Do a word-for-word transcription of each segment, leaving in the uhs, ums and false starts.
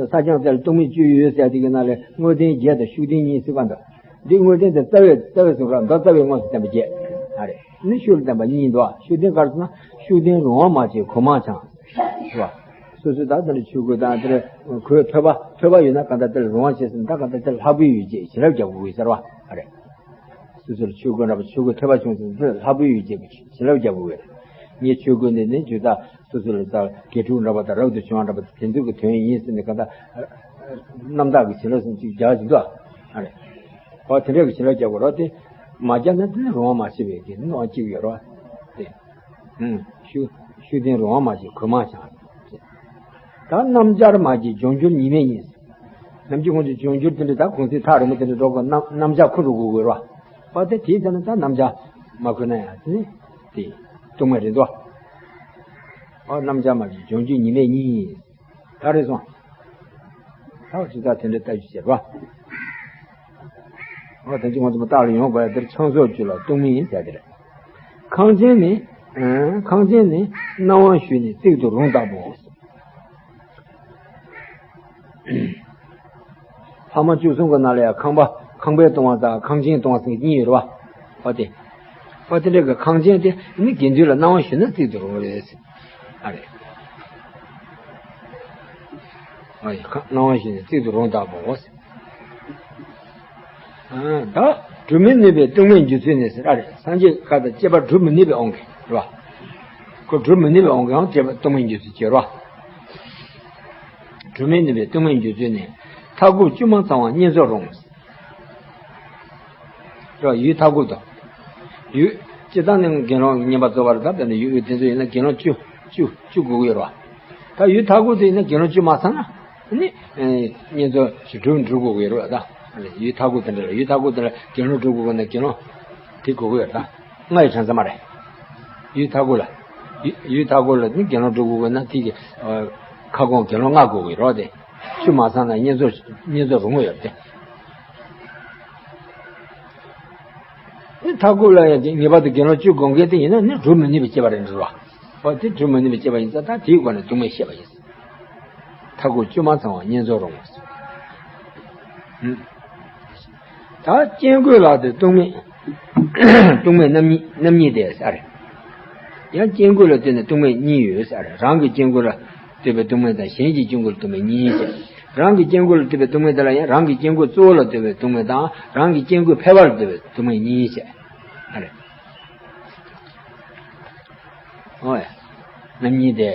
ས་ཆ་དེར་སྟོང་མེད་བཅུ་ཡོད་ཟེར་དེ་གི་ནང་ལས་དངོས་བསྟན་བརྒྱད་དང་ཤུགས་བསྟན་གཉིས་ཟེར་བ་འདུག་འདི་དངོས་བསྟན་དེ་རྩ་བའི་རྩ་བའི་གཟུགས་ར་མདོ་རྩ་བའི་དངོས་སུ་བསྟན་པ་བརྒྱད་ཨ་རེད། ནི་ཤུགས་ལ་བསྟན་པ་གཉིས་འདུག་ཤུགས་བསྟན་ག་རེ་ཟེར་ན་ཤུགས་བསྟན་རུང་བ་མ་བྱས་གོས་མང་འཆང་། རེད་བ། སོ་སོའི་ད་ལྟ་ནི་ཆོས་གོས་དང་དེར་གོས་ཐོད་པ་ཐོད་པ་ཡོད་ན་ག་ད་དེར་རུང་བ་བྱས་ཟིན་ད་ག་ད་དེར་ལྷག་པའི་ཡོ་བྱད་བྱིན་རླབས་རྒྱག་དགོས་ཟེར་བ་ཨ་རེད། སོ་སོར་ཆོས་གོས་འདྲ་པོ་ཆོས་གོས་ཐོད་པ་བྱུང་ཟིན་དེར་ལྷག་པའི་ཡོ་བྱད་བྱིན་རླབས་རྒྱག་དགོས་རེད། ངའི་ཆོས་གོས་འདི་ནི་ཇི་ལྟར་སོ་སོ་ལ་ད་དགེ་ཕྲུག་འདྲ་པོ་དང་རབ་ཏུ་བྱུང་བ་འདྲ་པོ་དེ་ཚོ་གི་དོན་ཡིན་ཟེར་ནས་ག་ད་རྣམ་དག་གི་བྱིན་རླབས་སུ་ཅིག་རྒྱག་ཟིན་ཏོ། ཨ་རེ། ཨོ་དེ་འདྲ་གི་བྱིན་རླབས་རྒྱག་དགོས་རོགས་དེ་མ་རྒྱག་ན་དེ་ནི་རུང་བ་མ་བྱས་པའི་གི་ནོ་གཅིག་ཡོད་རོགས་དེ། ཨུམ། ཤུགས་ཤུགས་ལྡན་རུང་བ་མ་བྱས་གོས་མང་འཆང་། ད་སྣམ་སྦྱར་མ་བྱས་ལྗོངས་རྒྱུར་ཉི་མའི་གཉིས། ནམ་རྒྱུན་ཁོང་ཚོས་ལྗོངས་རྒྱུར་དེ་འདྲ་ད་གུང་ཚིགས་ཐག་རིང་པོ་དེ་འདྲ་འགྲོ་དགོས་སྣམ་སྣམ་སྦྱར་ཁུ་རུ་དགོས་དགོས་རོགས། པ་དེ་དེའི་ཚེ་ན་ད་སྣམ་སྦྱར་མ་གོན་ན་ཡང་དེ་ནི་དེ་སྟོང་མེད་རེད་འདུག་ཨོ་སྣམ་སྦྱར་མ་བྱས་ལྗོངས་རྒྱུར་ཉི་མའི་གཉིས། ད་རེད་སོང་། ད་ཇི་ལྟར་དེ་འདྲ་ལྟ་ཞིབ་བྱེད་པ། ཨོ་དེ་ཚོ་ང་ཚོ་མ་བརྟག་ལ་ཡོང་དགོས་ཡ་དེར་ཆང་སོགས་རྒྱུ་ལ་སྟོང་མིན་ཡིན་ཟེར་དེ་རེད། ཁང་ཆེན་ནི། ཨ། ཁང་ཆེན་ནི་སྣང་བ་བཞུ་ནས་བརྩེགས་སུ་རུང་ལྟ་བུའོ། ལྷག་མ་བཅུ་གསུམ་གྱི་ནང་ལ་ཡང་ཁང་པ་ཁང་པའི་ལྟུང་བ་དང་ཁང་ཆེན་ལྟུང་བ་ཟེར་གཉིས་ཡོད་རེད་བ། ཨོ་དེ། ཨོ་དེ་འདྲ་གི་ཁང་ཆེན་དེ་ནི་དགེ་འདུན་ལ་སྣང་བ་བཞུ་ན་བརྩེགས་སུ་རུང་བ་རེད། ཨ་རེད། ཨ་ཡི་ཁ་སྣང་བ་བཞིན་བརྩེགས་སུ་རུང་ལྟ་བུའོ། ཨ་ད་སྒྲུབ་མི་ནུས་པའི་སྟོང་མེད་འགྱུར་ཚུལ་ནི་ཟེར་ཨ་རེ་སངས་རྒྱས་བཀའ་དང་བཅས་པ་སྒྲུབ་མི་ནུས་པའི་དབང་གིས་རེད་བ། ཁོ་སྒྲུབ་མི་ནུས་པའི་དབང་གིས་ཡང་བཅས་པ་སྟོང་མེད་འགྱུར་ཚུལ་བྱེད་རོ། སྒྲུབ་མི་ནུས་པའི་སྟོང་མེད་འགྱུར་ཚུལ་ནི། མཐའ་འཁོབ་སྐྱུག་མ་ཚང་བ་བསྙེན་རྫོགས་རུང་། རོ་ཡུལ་མཐའ་འཁོབ་དང་། ཡུལ་སྤྱིར་བཏང་ནི་དགེ་སློང་བསྙེན་པར་རྫོགས་པ་རེད་ད་དཔེར་ན་ཡུལ་དེ་ཚོ་ཡིན་ན་དགེ་སློང་བཅུ་བཅུ་བཅུ་དགོས་ཀྱི་ཡོད་རེད་བ། ད་ཡུལ་མཐའ་འཁོབ་དེ་ཡིན་ན་དགེ་སློང་བཅུ་མ་ཚང་ན་ནི་བསྙེན་རྫོགས་ཞིག་སྒྲུབ་སྒྲུབ་དགོས་ཀྱི་ཡོད་རེད་བ་ད། ཡུལ་མཐའ་འཁོབ་དེ་འདྲ་ལ་ཡུལ་མཐའ་འཁོབ་དེ་ལ་དགེ་སློང་སྒྲུབ་དགོས་ཀྱི་ན་དགེ་སློང་དེ་དགོས་ཀྱི་ཡོད་རེད་ད། ལྔ་ཡི་གྲངས་ཚད་མ་རེད། ཡུལ་མཐའ་འཁོབ་ལ། ཡུལ་ཡུལ་མཐའ་འཁོབ་ལ་ནི་དགེ་སློང་སྒྲུབ་དགོས་ཀྱི་ན་དེ་གི་ཁ་སྐོང་དགེ་སློང་ལྔ་དགོས་ཀྱི་རེད་དེ། བཅུ་མ་ཚང་ན་བསྙེན་རྫོགས་བསྙེན་རྫོགས་རུང་བ་ཡོད་དེ། ནི་མཐའ་འཁོབ་ལ་ཡང་ངེས་པར་དུ་དགེ་སློང་བཅུ་སྒོམ་མཁན་དེ་ཡིན་ན་ནི་སྒྲུབ་མི་ནུས་པའི་སྐྱེས་པ་རེད་འགྲོ་བ། འོ་དེ་སྒྲུབ་མི་ནུས་པའི་སྐྱེས་པ་ཡིན་ཙང་ད་དེའི་སྒོ་ནས་སྡུག་བསྔལ་བཤད་པ་ཡིན། མཐའ་འཁོབ་སྐྱུག་མ་ཚང་བ་བསྙེན་རྫོགས་རུང་བ། ད་སྐྱེ་འགོས་ལ་དེ་སྟོང་མེད། སྟོང་མེད་རྣམ་གཉིས་རྣམ་གཉིས་དེ་ཟེར། ཡང་སྐྱེ་འགོས་ལ་ལྟོས་ནས་སྟོང་མེད་གཉིས་ཡོད་ཟེར། རང་གི་སྐྱེ་འགོས་ལ་ལྟོས་པའི་སྟོང་མེད་དང་གཞན་གྱི་སྐྱེ་འགོས་ལ་ལྟོས་པའི་གཉིས་ཟེར། རང་གི་སྐྱེ་འགོས་ལ་ལྟོས་པའི་སྟོང་མེད་དེ་ལ་ཡང་རང་གི་སྐྱེ་འགོས་གཙོ་བོ་ལ་ལྟོས་པའི་སྟོང་མེད་དང་རང་གི་སྐྱེ་འགོས་ཕལ་པ་ལ་ལྟོས་པའི་སྟོང་མེད་གཉིས་ཟེར། ཨ་རེ། ཨོ་ཡ། རྣམ་གཉིས་ཏེ།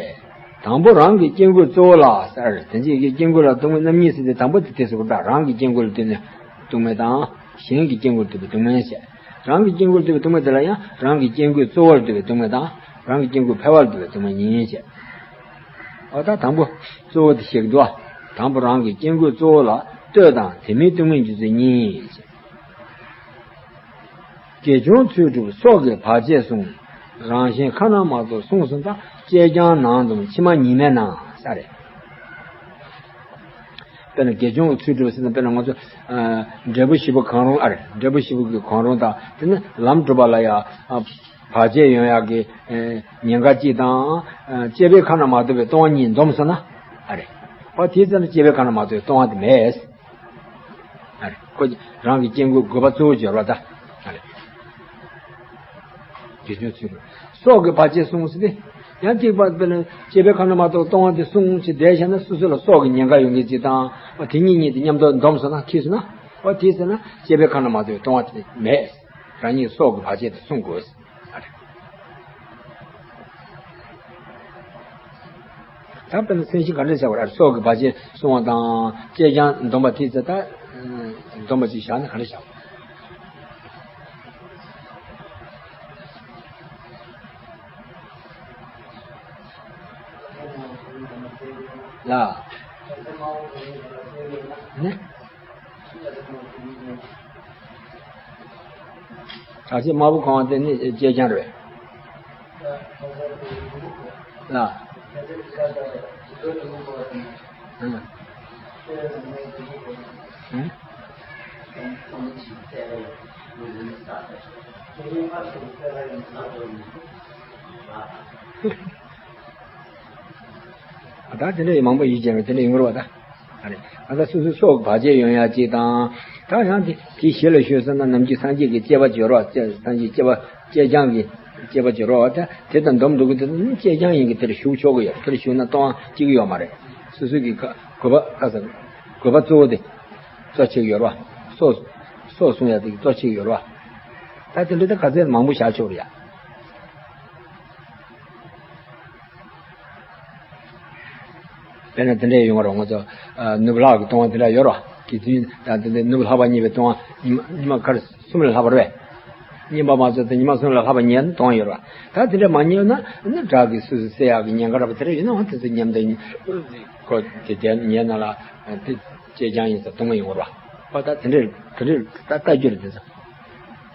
དང་པོ་རང་གི་སྐྱེ་འགོས་གཙོ་བོ་ལ་ཟེར། དེ་རྗེས་ཀྱི་སྐྱེ་འགོས་ལ་སྟོང་མེད་རྣམ་གཉིས་ཟེར་ཏེ་དང་པོ་དེ་དེ་ཟེར་བ་འདྲ། རང་གི་སྐྱེ་འགོས་ལ་ལྟོས་ནས་སྟོང་མེད་དང་། གཞན་གྱི་སྐྱེ་འགོས་ལ་ལྟོས་པའི་སྟོང་མེད་ཟེར། རང་གི་སྐྱེ་འགོས་ལ་ལྟོས་པའི་སྟོང་མེད་དེ་ལ་ཡང་རང་གི་སྐྱེ་འགོས་གཙོ་བོ་ལ་ལྟོས་པའི་སྟོང་མེད་དང་། རང་གི་སྐྱེ་འགོས་ཕལ་པ་ལ་ལྟོས་པའི་སྟོང་མེད་གཉིས་ཟེར། ཨོ་ད་དང་པོ་གཙོ་བོ་དེ་བཤད་ཀྱི་འདུག་ཨ། དང་པོ་རང་གི་སྐྱེ་འགོས་གཙོ་བོ་ལ་ལྟོས་དང་དེ་མིན་སྟོང་མེད་འགྱུར་ཚུལ་གཉིས་ཟེར། དགེ་སྦྱོང་ཚུལ་ཁྲིམས་སྲོག་གི་བར་ཆད་བསྲུང་། རང་གཞན་ཁ་ན་མ་ཐོ་བསྲུང་གསུམ་དང་། བཅད་རྐྱང་ནང་འདོམས་ཕྱི་མ་ཉི་མའི་ནང་ས་རེད། དཔེར་ན་དགེ་སྦྱོང་ཚུལ་ཁྲིམས་ཟེར་ན་དཔེར་ན་ང་ཚོ་འབྲས་བུ་བཞི་པོ་གང་རུང་ཨ་རེད། འབྲས་བུ་བཞི་པོ་གི་གང་རུང་དང་དེ་ནི་ལམ་སྒྲུབ་པ་ལ་ཡང་བར་ཆད་ཡོང་ཡག་གི་ཉེན་ཁ་གཅིག་དང་། བཅད་པའི་ཁ་ན་མ་ཐོ་བའི་ལྟུང་བ་གཉིས་འདོམས་སོང་ན་ཨ་རེད། ཨོ་དེའི་ཚེ་ན་བཅད་པའི་ཁ་ན་མ་ཐོ་བའི་ལྟུང་བ་དེ་མེད། ཨ་རེ། ཁོ་རང་གི་སྐྱེ་འགོས་དགོས་པ་གཙོ་བོ་སྦྱོར་བ་དང་། ཨ་རེ། དགེ་སྦྱོང་ཚུལ་ཁྲིམས། སྲོག་གི་བར་ཆད་བསྲུང་ཟེར་ཏེ། ཡང་གཅིག་པ་དཔེར་ན་བཅད་པའི་ཁ་ན་མ་ཐོ་ལྟུང་བ་དེ་བསྲུང་བྱས་བསྡད་བཞག་ན་སོ་སོ་ལ་སྲོག་གི་ཉེན་ཁ་ཡོང་གི་ཅིག་དང་། དེ་གཉིས་གཉིས་དེ་མཉམ་དུ་འདོམས་སོང་ན་འཁྱིལ་སོང་ན། ཨོ་དེའི་ཚེ་ན་བཅད་པའི་ཁ་ན་མ་ཐོ་ལྟུང་བ་དེ་མེད། རང་ཉིད་སྲོག་གི་བར་ཆད་དེ་བསྲུང་དགོས། ཨ་རེ། ད་དཔེར་ན་སེམས་ཤིང་ག་འདྲ་བྱ་བ་རེད། སྲོག་གི་བར་ཆད་བསྲུང་བ་དང་བཅད་རྐྱང་འདོམས་པ་དེ་ཚེ་ད་འདོམས་པ་ཅིག་བཞག་ན་ག་འདྲ་བྱ་བ་ལ། ནི། བར་ཆད་དམར་པོ་གང་བ་དེ་ནི་བཅད་རྐྱང་རེད། ལ། ཨང་། ཨང་། ད་དེ་འདྲ་ཡི་མང་པོ་ཡིད་ཅན་རེད། དེ་འདྲ་ཡིན་དགོས་རེད་བ་ད། ཨ་རེད། ཨ་ད་སོ་སོའི་སྲོག་གི་བར་ཆད་ཡོང་ཡ་གཅིག་དང་། ད་ཡང་དེ་དེ་ཞི་ལ་ཤོད་ཟེར་ན་ནམ་རྒྱུན་སངས་རྒྱས་ཀྱི་བཅས་པ་སྦྱོར་བ། སངས་རྒྱས་བཅས་པ་བཅས་རྐྱང་གི་བཅས་པ་སྦྱོར་བ། ད་དེ་དང་སྡོམ་འགྲོ་གི། དེ་ནི་བཅས་རྐྱང་ཡིན་གྱི་དེར་ཞུགས་ཆོག་གི་ཡོད། དེར་ཞུགས་ན་གཏོང་བ་གཅིག་ཡོད་མ་རེད། སོ་སོའི་གི་ག་དགོས་པ་ག་ས་དགོས་པ་གཙོ་བོ་དེ་གཙོ་ཆེ་གི་ཡོད་རེད་བ། སྲོག་སྲོག་སྲུང་ཡ་དེ་གི་གཙོ་ཆེ་གི་ཡོད་རེད་བ། ད་དེ་འདྲ་ད་ག་ཚད་མང་པོ་བཞག་ཆོག་རེད་ཡ། དཔེར་ན་དེ་འདྲ་ཡོང་བ་རེད། ང་ཚོ་ཨ་ནུབ་ལྷག་གི་ལྟུང་བ་དེ་འདྲ་ཡོད་རེད། དགེ་ཚུལ་དང་དེ་འདྲ་ནུབ་ལྷག་པ་ཉེས་པའི་ལྟུང་བ་ཉི་མ་ཉི་མ་ག་རེ་གསུམ་ལས་ལྷག་པ་རེད། བསྙེན་པ་མ་ཚོགས་ཏེ་ཉི་མ་གསུམ་ལས་ལྷག་པ་ཉེས་ན་ལྟུང་བ་ཡོད་རེད། ད་དེ་འདྲ་མ་ཉེས་ན་ནི་དགྲ་གིས་སོ་སོ་བསད་ཡག་གི་ཉེན་ཁ་རེད་པ། དེ་འདྲ་ཡོད་ན་འོ་དེ་ཚོ་མཉམ་དུ་ཁོ་དེ་དེ་ཉེས་ན་ལ་དེ་བཅས་རྐྱང་ཡིན་ས་ལྟུང་བ་ཡོང་བ་རེད་པ། ད་དེ་འདྲ་དེ་འདྲ་ད་ལྟ་རྒྱུ་རེད་དེ་ཚོ།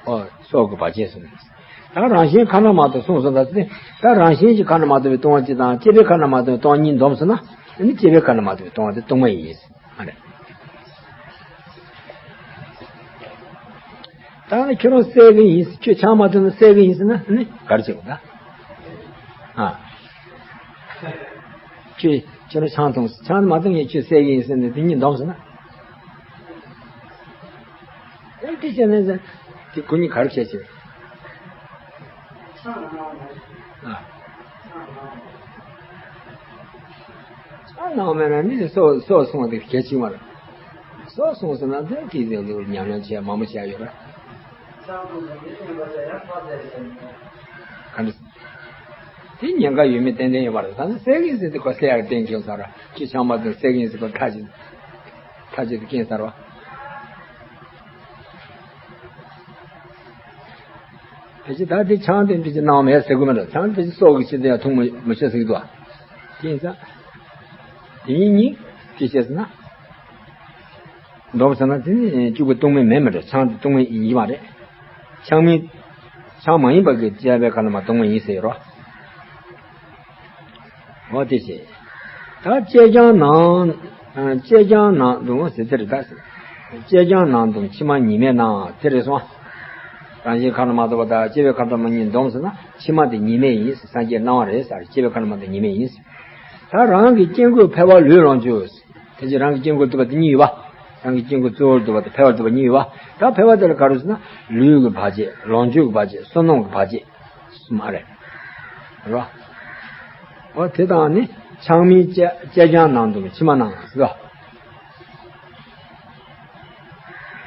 ཨོ་སྲོག་གི་བར་ཆད་སོང་། ད་རང་བཞིན་ཁ་ན་མ་ཐོ་གསུངས་སོང་། ད་དེ་ད་རང་བཞིན་གྱིས་ཁ་ན་མ་ཐོ་བའི་ལྟུང་བ་གཅིག་དང་བཅས་པས་ཁ་ན་མ་ཐོ་བའི་ལྟུང་བ་གཉིས་བསྡོམས་སོང་ན་ནི་བཅས་པས་ཁ་ན་མ་ཐོ་བའི་ལྟུང་བ་དེ་ལྟུང་བ་ཡིན། ཨ་རེད། ད་ནི་ཁྱོད་རང་བསད་གི་ཡིན། ཁྱོད་ཆང་མ་འཐུང་ན་བསད་གི་ཡིན་ཟེར་ན་ནི་ག་རེ་བྱེད་དགོས་ད། ཨ། ཁྱོད་ཁྱོད་རང་ཆང་འཐུང་། ཆང་མ་འཐུང་ཡིན། ཁྱོད་བསད་གི་ཡིན་ཟེར་ནས་དེ་གཉིས་བསྡོམས་ཟེར་ན། ཨེ་དེ་བྱས་ནས་ཟེར། དེ་ཁོ་གཉིས་ག་རེ་བྱས་བྱས། ཨ། ཆང་གནང་མེད་ན་ནི་སྲོག་སྲོག་སྲུང་བ་དེ་གལ་ཆེ་བ་རེད། སྲོག་སྲུང་ཟེར་ན་དེ་དེ་ཟེར་ལུགས་ཉམས་ལེན་བྱས་མང་པོ་བྱས་ཡོད་རེད། ག་འདྲ། དེ་ཉེན་ཁ་ཡོད་མེད་ཏན་ཏན་ཡོད་པ་རེད། ད་ནི་བསད་གི་ཡིན་ཟེར་དེ་ཁོ་བསད་ཡག་གཏན་འཁེལ་ཚར་བ། ཁྱོད་ཆང་མ་འཐུང་བསད་གི་ཡིན་ཟེར་ཁོ་ཐག་བཅད་ཐག་བཅད་དེ་རྐྱེན་ཚར་བ། དེ་ཕྱི་ད་དེ་ཆང་དེ་འདྲ་ཅིག་གནང་མེད་ཟེར་དགོས་མེད་འགྲོ། ཆང་དེ་ཕྱི་སྲོག་གི་ཕྱིར་དུ་ཡང་འཐུང་མི་མི་ཆོག་ཟེར་གི་འདུག་བ། དེ་ཡིན་ཙང་དེ་ཡིན་ཉིན་དེ་བྱས་ཟེར་ན། བསྡོམས་ཟེར་ན་དེ་ནི་གཅིག་པུ་ལྟུང་མེད་མེད་མི་འགྲོ། ཆང་དེ་ལྟུང་མེད་ཡིན་མ་རེད། ཆང་མིན། ཆང་མ་ཡིན་པ་གི་བཅས་པས་ཁ་ན་མ་ལྟུང་མེད་ཡིན་ཟེར་རོ། འོ་དེ་བྱས། ད་བཅས་རྐྱང་ནང་། བཅས་རྐྱང་ནང་དུ་ཟེར་དེ་རེད་ད། བཅས་རྐྱང་ནང་དུ་ཕྱི་མ་ཉེས་མེད་ན་དེ་རེད་སོང་། རང་བཞིན་ཁ་ན་མ་ཐོ་བ་དང་བཅས་པས་ཁ་ན་མ་གཉིས་བསྡོམས་ཟེར་ན་ཕྱི་མ་དེ་ཉེས་མེད་ཡིན་ཟེར། སངས་རྒྱས་གནང་བ་རེད་ཟེར། བཅས་པས་ཁ་ན་མ་དེ་ཉེས་མེད་ཡིན་ཟེར། ད་རང་གི་དཀྱིལ་འཁོར་འཕེལ་བ་ལུས་ལོངས་སྤྱོད། དེ་ཕྱིར་རང་གི་དཀྱིལ་འཁོར་བསྡུ་བ་དེ་གཉིས་ཡོད་པ། རང་གི་དཀྱིལ་འཁོར་གཙོ་བོར་བསྡུ་བ་དང་འཕེལ་བར་བསྡུ་བ་གཉིས་ཡོད་པ། ད་འཕེལ་བ་དེ་ལ་ག་རེ་ཟེར་ན་ལུས་ཀྱི་བར་ཆད། ལོངས་སྤྱོད་ཀྱི་བར་ཆད། བསོད་ནམས་ཀྱི་བར་ཆད། གསུམ་ཨ་རེད། རེད་བ། འོ་དེ་དང་ནི་ཆང་མིན་བཅས་བཅས་རྐྱང་ནང་དུ་ཕྱི་མ་ནང་ཟེར་བ།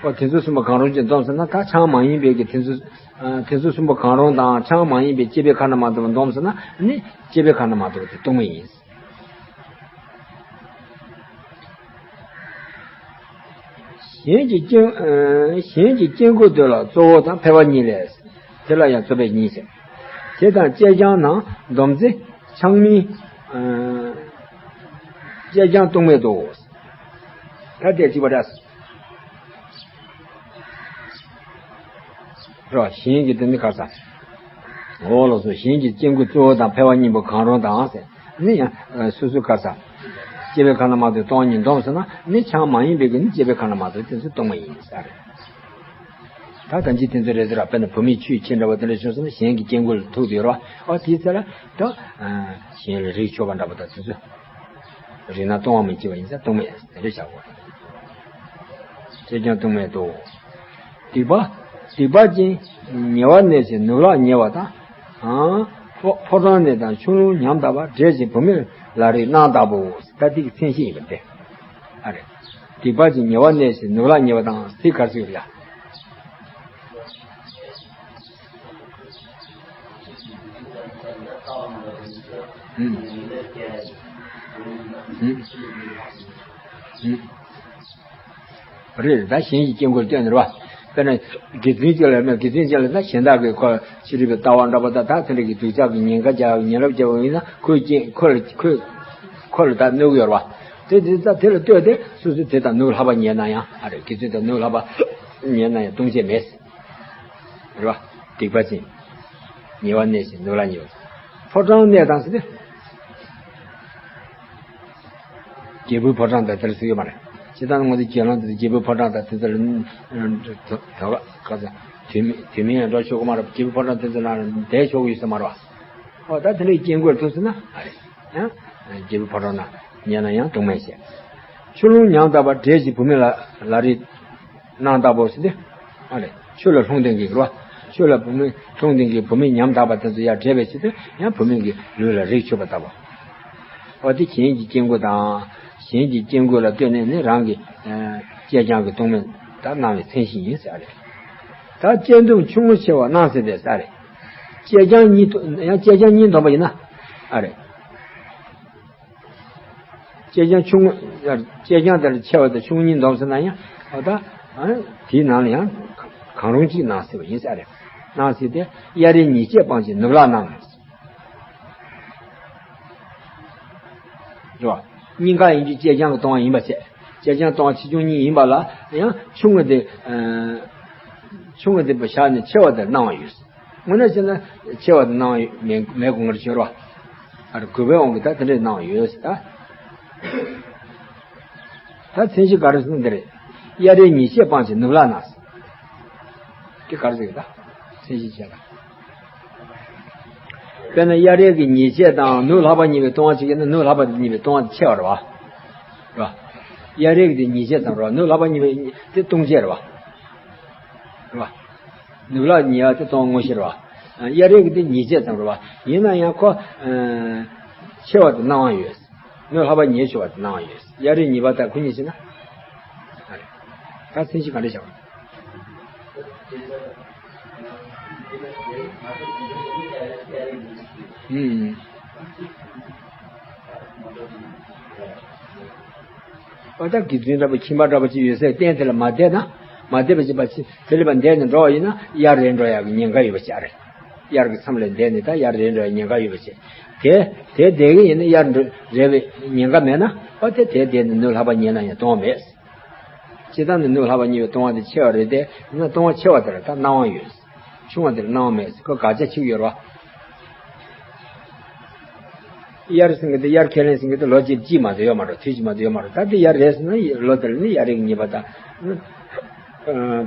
འོ་དེ་ཚོ་གསུམ་པོ་གང་རུང་ཅིག་བསྡོམས་ཟེར་ན། ད་ཆང་མ་ཡིན་པའི་གི་དེ་ཚོ་ཨ་དེ་ཚོ་གསུམ་པོ་གང་རུང་དང་ཆང་མ་ཡིན་པའི་བཅས་པས་ཁ་ན་མ་ཐོ་བ་བསྡོམས་ཟེར་ན་ནི་བཅས་པས་ཁ་ན་མ་ཐོ་བ་དེ་ལྟུང་མེད་ཡིན། གཞན་གྱི་དཀྱིལ། ཨ་གཞན་གྱི་དཀྱིལ་འཁོར་དེ་ལ་གཙོ་བོ་དང་འཕེལ་བ་གཉིས་ལས། དེ་ལ་ཡང་རྩོད་པས་གཉིས་ཟེར། དེ་དང་བཅས་རྐྱང་ནང་བསྡོམས་ཚེ་ཆང་མིན། ཨ་བཅས་རྐྱང་ལྟུང་མེད་དོ། ད་དེ་གཅིག་པ་འདྲ། རོ། གཞན་གྱི་དེ་ནི་ག་རེ་ཟེར། འོ་ལགས་སོ། གཞན་གྱི་དཀྱིལ་འཁོར་གཙོ་བོ་དང་འཕེལ་བ་གཉིས་པོ་གང་རུང་དང་ཟེར། ནི་ཡང་སོ་སོའི་ག་རེ་ཟེར། བཅས་པས་ཁ་ན་མ་ཐོ་བའི་ལྟུང་བ་གཉིས་བསྡོམས་ཟེར་ན་ནི་ཆང་མ་ཡིན་པའི་གི་ནི་བཅས་པས་ཁ་ན་མ་ཐོ་བའི་དེ་ཚོ་ལྟུང་མ་ཡིན་ས་རེད། ད་ད་ཅི་དེ་ཚོ་རེད་ཟེར་ར། དཔེར་ན་བུད་མེད་ཆོས་ཁྱིམ་འདྲ་བོ་དེ་འདྲ་བྱུང་སོང་ན་གཞན་གྱི་དཀྱིལ་འཁོར་ལ་ཐུག་བསྡད་རོ། ཨ་དེའི་ཚེ་ལ་ད་གཞན་ལ་རིགས་མཆོག་པ་འདྲ་པོ་དང་དེ་ཚོ། རིགས་ན་ལྟུང་བ་མི་བྱེད་པ་ཡིན་ཙང་ལྟུང་མེད་དེ་འདྲ་བྱ་དགོས། བཅས་རྐྱང་ལྟུང་མེད་དོ། སྡིག་པ། སྡིག་པ་ཅན། ཉེ་བར་གནས་ཤིང་ནུབ་ལྷག་ཉེ་བ་དང་། ཨང་། ཕོ་ཕོ་བྲང་གནས་དང་ཆུ་ཀླུང་ཉམས་དག་པ། འབྲས་ཀྱི་བུད་མེད་ལ་རེག་གནང་དག་པོ། ད་འདི་གི་མཚན་གཞི་ཡིན་པ་སྟེ། ཨ་རེ། སྡིག་པ་ཅན་ཉེ་བར་གནས་ཤིང་ནུབ་ལྷག་ཉེ་བ་དང་ཟེར་ག་རེ་ཟེར་ཡ། ཨུམ། ཨུམ། ཨུམ། རེད། ད་གཞན་གྱི་དཀྱིལ་འཁོར་སྟོན་ནི་རེད་བ། དཔེར་ན་དགེ་འདུན་ཅིག་ལ་ནི་དགེ་འདུན་ཅིག་ལ་ད་གཞན་དག་གི་ཁོ་ཕྱི་རོལ་པའི་ལྟ་བ་འདྲ་པོ་དང་ད་དེ་འདྲ་གི་སྡུག་ཅག་གི་ཉེན་ཁ་རྒྱག་ཉེན་རླབས་རྒྱག་པ་ཡིན་ན་ཁོའི་རྐྱེན་ཁོ་ལ་ཁོས་ཁོ་ལ་ད་གནོད་ཀྱི་ཡོད་རེད་བ། དེ་དེ་ད་དེ་ལ་ལྟོས་ཏེ་སོ་སོ་དེ་དང་ནུབ་ལྷག་པ་ཉེས་ན་ཡང་ཨ་རེ། དགེ་ཚུལ་དང་ནུབ་ལྷག་པ་ཉེས་ན་ཡང་ལྟུང་བྱེད་མེད། རེད་བ། སྡིག་པ་ཅན། ཉེ་བར་གནས་ཤིང་ནུབ་ལྷག་ཉེ་བ། ཕོ་བྲང་གནས་དང་ཟེར་ཏེ། རྒྱལ་པོའི་ཕོ་བྲང་དང་དེར་ཟེར་གྱི་མ་རེད། སྤྱིར་བཏང་ང་ཚོ་གྱེན་ལངས་དེ་རྒྱལ་པོའི་ཕོ་བྲང་དང་དེ་ཚོ་ལ་དོ་དོ་ག་ཚོད་དུས་མིན་དུས་མིན་ཡང་འགྲོ་ཆོག་གི་མ་རེད། རྒྱལ་པོའི་ཕོ་བྲང་དེ་ཚོ་ནང་བསྡད་ཆོག་གི་ཡོད་ས་མ་རེད་བ། ཨོ་ད་དེ་འདྲའི་དཀྱིལ་འཁོར་ཐུག་ཟེར་ན་ཨ་རེད། ཡང་། རྒྱལ་པོའི་ཕོ་བྲང་ན་ཉལ་ན་ཡང་དུང་མེད་ཟེར། ཆུ་ཀླུང་ཉམ་ཐག་པ་འབྲས་ཀྱི་བུད་མེད་ལ་ལ་རེ་གནང་བདག་པོ་ཟེར་ཏེ། ཨ་རེ། ཆུ་ལ་ལྷུང་སྟེ་གི་རོ། ཆུ་ལ་བུད་མེད་ལྷུང་སྟེ་གི་བུད་མེད་ཉམ་ཐག་པ་དེ་ཚོ་ཡར་འབྲས་པའི་ཕྱིར་དུ་ཡང་བུད་མེད་ཀྱི་ལུས་ལ་རེག་ཆོག་པ་ལྟ་བུ། འོ་དེ་གཞན་གྱི་སྐྱེ་དགུ་དང་། གཞན་གྱི་སྐྱེ་དགུ་ལ་ལྟོས་ནས་ནི་རང་གི་ཨ་གཅེས་རྐྱང་གི་དུང་མེད་ད་གནང་བའི་མཚན་གཞི་ཡིན་ཟེར་རེད། ད་གཅེས་འདོམས་ཆུང་ངུ་ཆེ་བ་གནང་ཟེར་ཏེ་ཟེར་རེད། གཅེས་རྐྱང་གཉིས་ཐོ་ཡང་གཅེས་རྐྱང་གཉིས་འདོམས་པ་ཡིན་ན། ཨ་རེད། གཅེས་རྐྱང་ཆུང་ངུ། གཅེས་རྐྱང་དེ་ལ་ཆེ་བ་དང་ཆུང་ངུ་གཉིས་འདོམས་ཟེར་ན་ཡང་། འོ་ད་ཨ་དེའི་ནང་ལ་ཡང་གང་རུང་གཅིག་གནང་ཟེར་བ་ཡིན་ཟེར་རེད། གནང་ཟེར་ཏེ་གཡར་རེས་ཉེས་བྱས་སྤངས་ཀྱི་ནུབ་ལ་གནང་། རེད་བ། གཉིས་ཀ་ཡིན་གྱི་གཅེས་རྐྱང་གི་ལྟུང་བ་ཡིན་པ་བྱས། གཅེས་རྐྱང་ལྟུང་བ་ཆེ་ཆུང་གཉིས་ཡིན་པ་ལ་ཡང་ཆུང་ངུ་དེ། ཨ་ཆུང་ངུ་དེ་བཞག་ནས་ཆེ་བ་དེར་གནང་བ་ཡོད། དངོས་གནས་བྱས་ན་ཆེ་བ་དེ་གནང་བ་མེད་མེད་དགོངས་ཀྱི་ཡོད་རེད་བ། ཨ་རེ། གུས་པའི་དབང་གིས་ད་དེ་འདྲས་གནང་བ་ཡོད་ཟེར་ད། ད་མཚན་གཞི་ག་རེ་ཟེར་ན་འདི་རེད། གཡར་རེས་ཉེས་བྱས་སྤངས་ཀྱི་ནུབ་ལ་གནང་ཟེར། དེ་ག་རེ་ཟེར་གི་ད། མཚན་གཞི་བྱས་ལ། དཔེར་ན་གཡར་རེས་ཀྱི་ཉེས་བྱས་དང་ནུབ་ལྷག་པ་གཉིས་པའི་ལྟུང་བ་གཅིག་ཡིན་ན་ནུབ་ལྷག་པ་གཉིས་པའི་ལྟུང་བ་དེ་ཆེ་བ་རེད་བ། རེད་བ། གཡར་རེས་ཀྱི་དེ་ཉེས་བྱས་ཙམ་རེད་བ། ནུབ་ལྷག་པ་གཉིས་པའི་དེ་ལྟུང་བྱེད་རེད་བ། རེད་བ། ནུབ་ལྷག་ཉེས་པ་དེ་ལྟུང་བ་དངོས་གཞི་རེད་བ། གཡར་རེས་ཀྱི་དེ་ཉེས་བྱས་ཙམ་རེད་བ། ཡིན་ན་ཡང་ཁོ་ཨ་ཆེ་བ་དེ་གནང་བ་ཡོད། ནུབ་ལྷག་པ་ཉེས་ཆེ་བ་དེ་གནང་བ་ཡོད། གཡར་རེས་ཉེས་པ་དང་ཁོ་གཉིས་བྱས་ན། ད་མཚན་གཞི་ག་འདྲ་བཞག་པ། ཨུམ། ཨོ་ད་དགེ་འདུན་འདྲ་པོ་ཁྱིམ་པ་འདྲ་པོ་ཅིག་ཡོད་སའི་རྟེན་དེ་ལ་མ་བསྡད་ན། མ་བསྡད་པ་ཅིག་པ་ཅིག་དེ་ལས་པ་འདས་ནས་འགྲོ་བ་ཡིན་ན་གཡར་རེ་འགྲོ་ཡག་གི་ཉེན་ཁ་ཡོད་པ་ཅིག་ཨ་རེད། གཡར་གྱི་མཚམས་ལས་འདས་ནས་ད་གཡར་རེ་འགྲོ་ཡག་ཉེན་ཁ་ཡོད་པ་ཅིག་དེ་དེ་བསྡད་གི་ཡིན་ན་གཡར་འགྲོ་རེ་བའི་ཉེན་ཁ་མེད་ན། ཨོ་དེ་དེ་བསྡད་ནས་ནུབ་ལྷག་པ་ཉེས་ན་ཡང་གཏོང་བ་མེད། སྤྱིར་བཏང་ནི་ནུབ་ལྷག་པ་གཉིས་པའི་ལྟུང་བ་དེ་ཆེ་བ་རེད་དེ། ཡིན་ན་ལྟུང་བ་ཆེ་བ་དེ་ལ་ད་གནང་བ་ཡོད། ཆུང་བ་དེ་ལ་གནང་བ་མེད། ཁོ་དགག་བྱ་གཅིག་ཡོད་རེད་བ། གཡར་ཟེར་མཁན་དེ་གཡར་ཁས་ལེན་ཟེར་མཁན་དེ་ལོ་གཅིག་གཅིག་མ་གཏོགས་ཡོད་མ་རེད། དུས་གཅིག་མ་གཏོགས་ཡོད་མ་རེད། ད་དེ་གཡར་རེད་ཟེར་ན་ལོ་དེ་ལ་ནི་གཡར་རེས་ཀྱི་ཉེས་པ་དང་།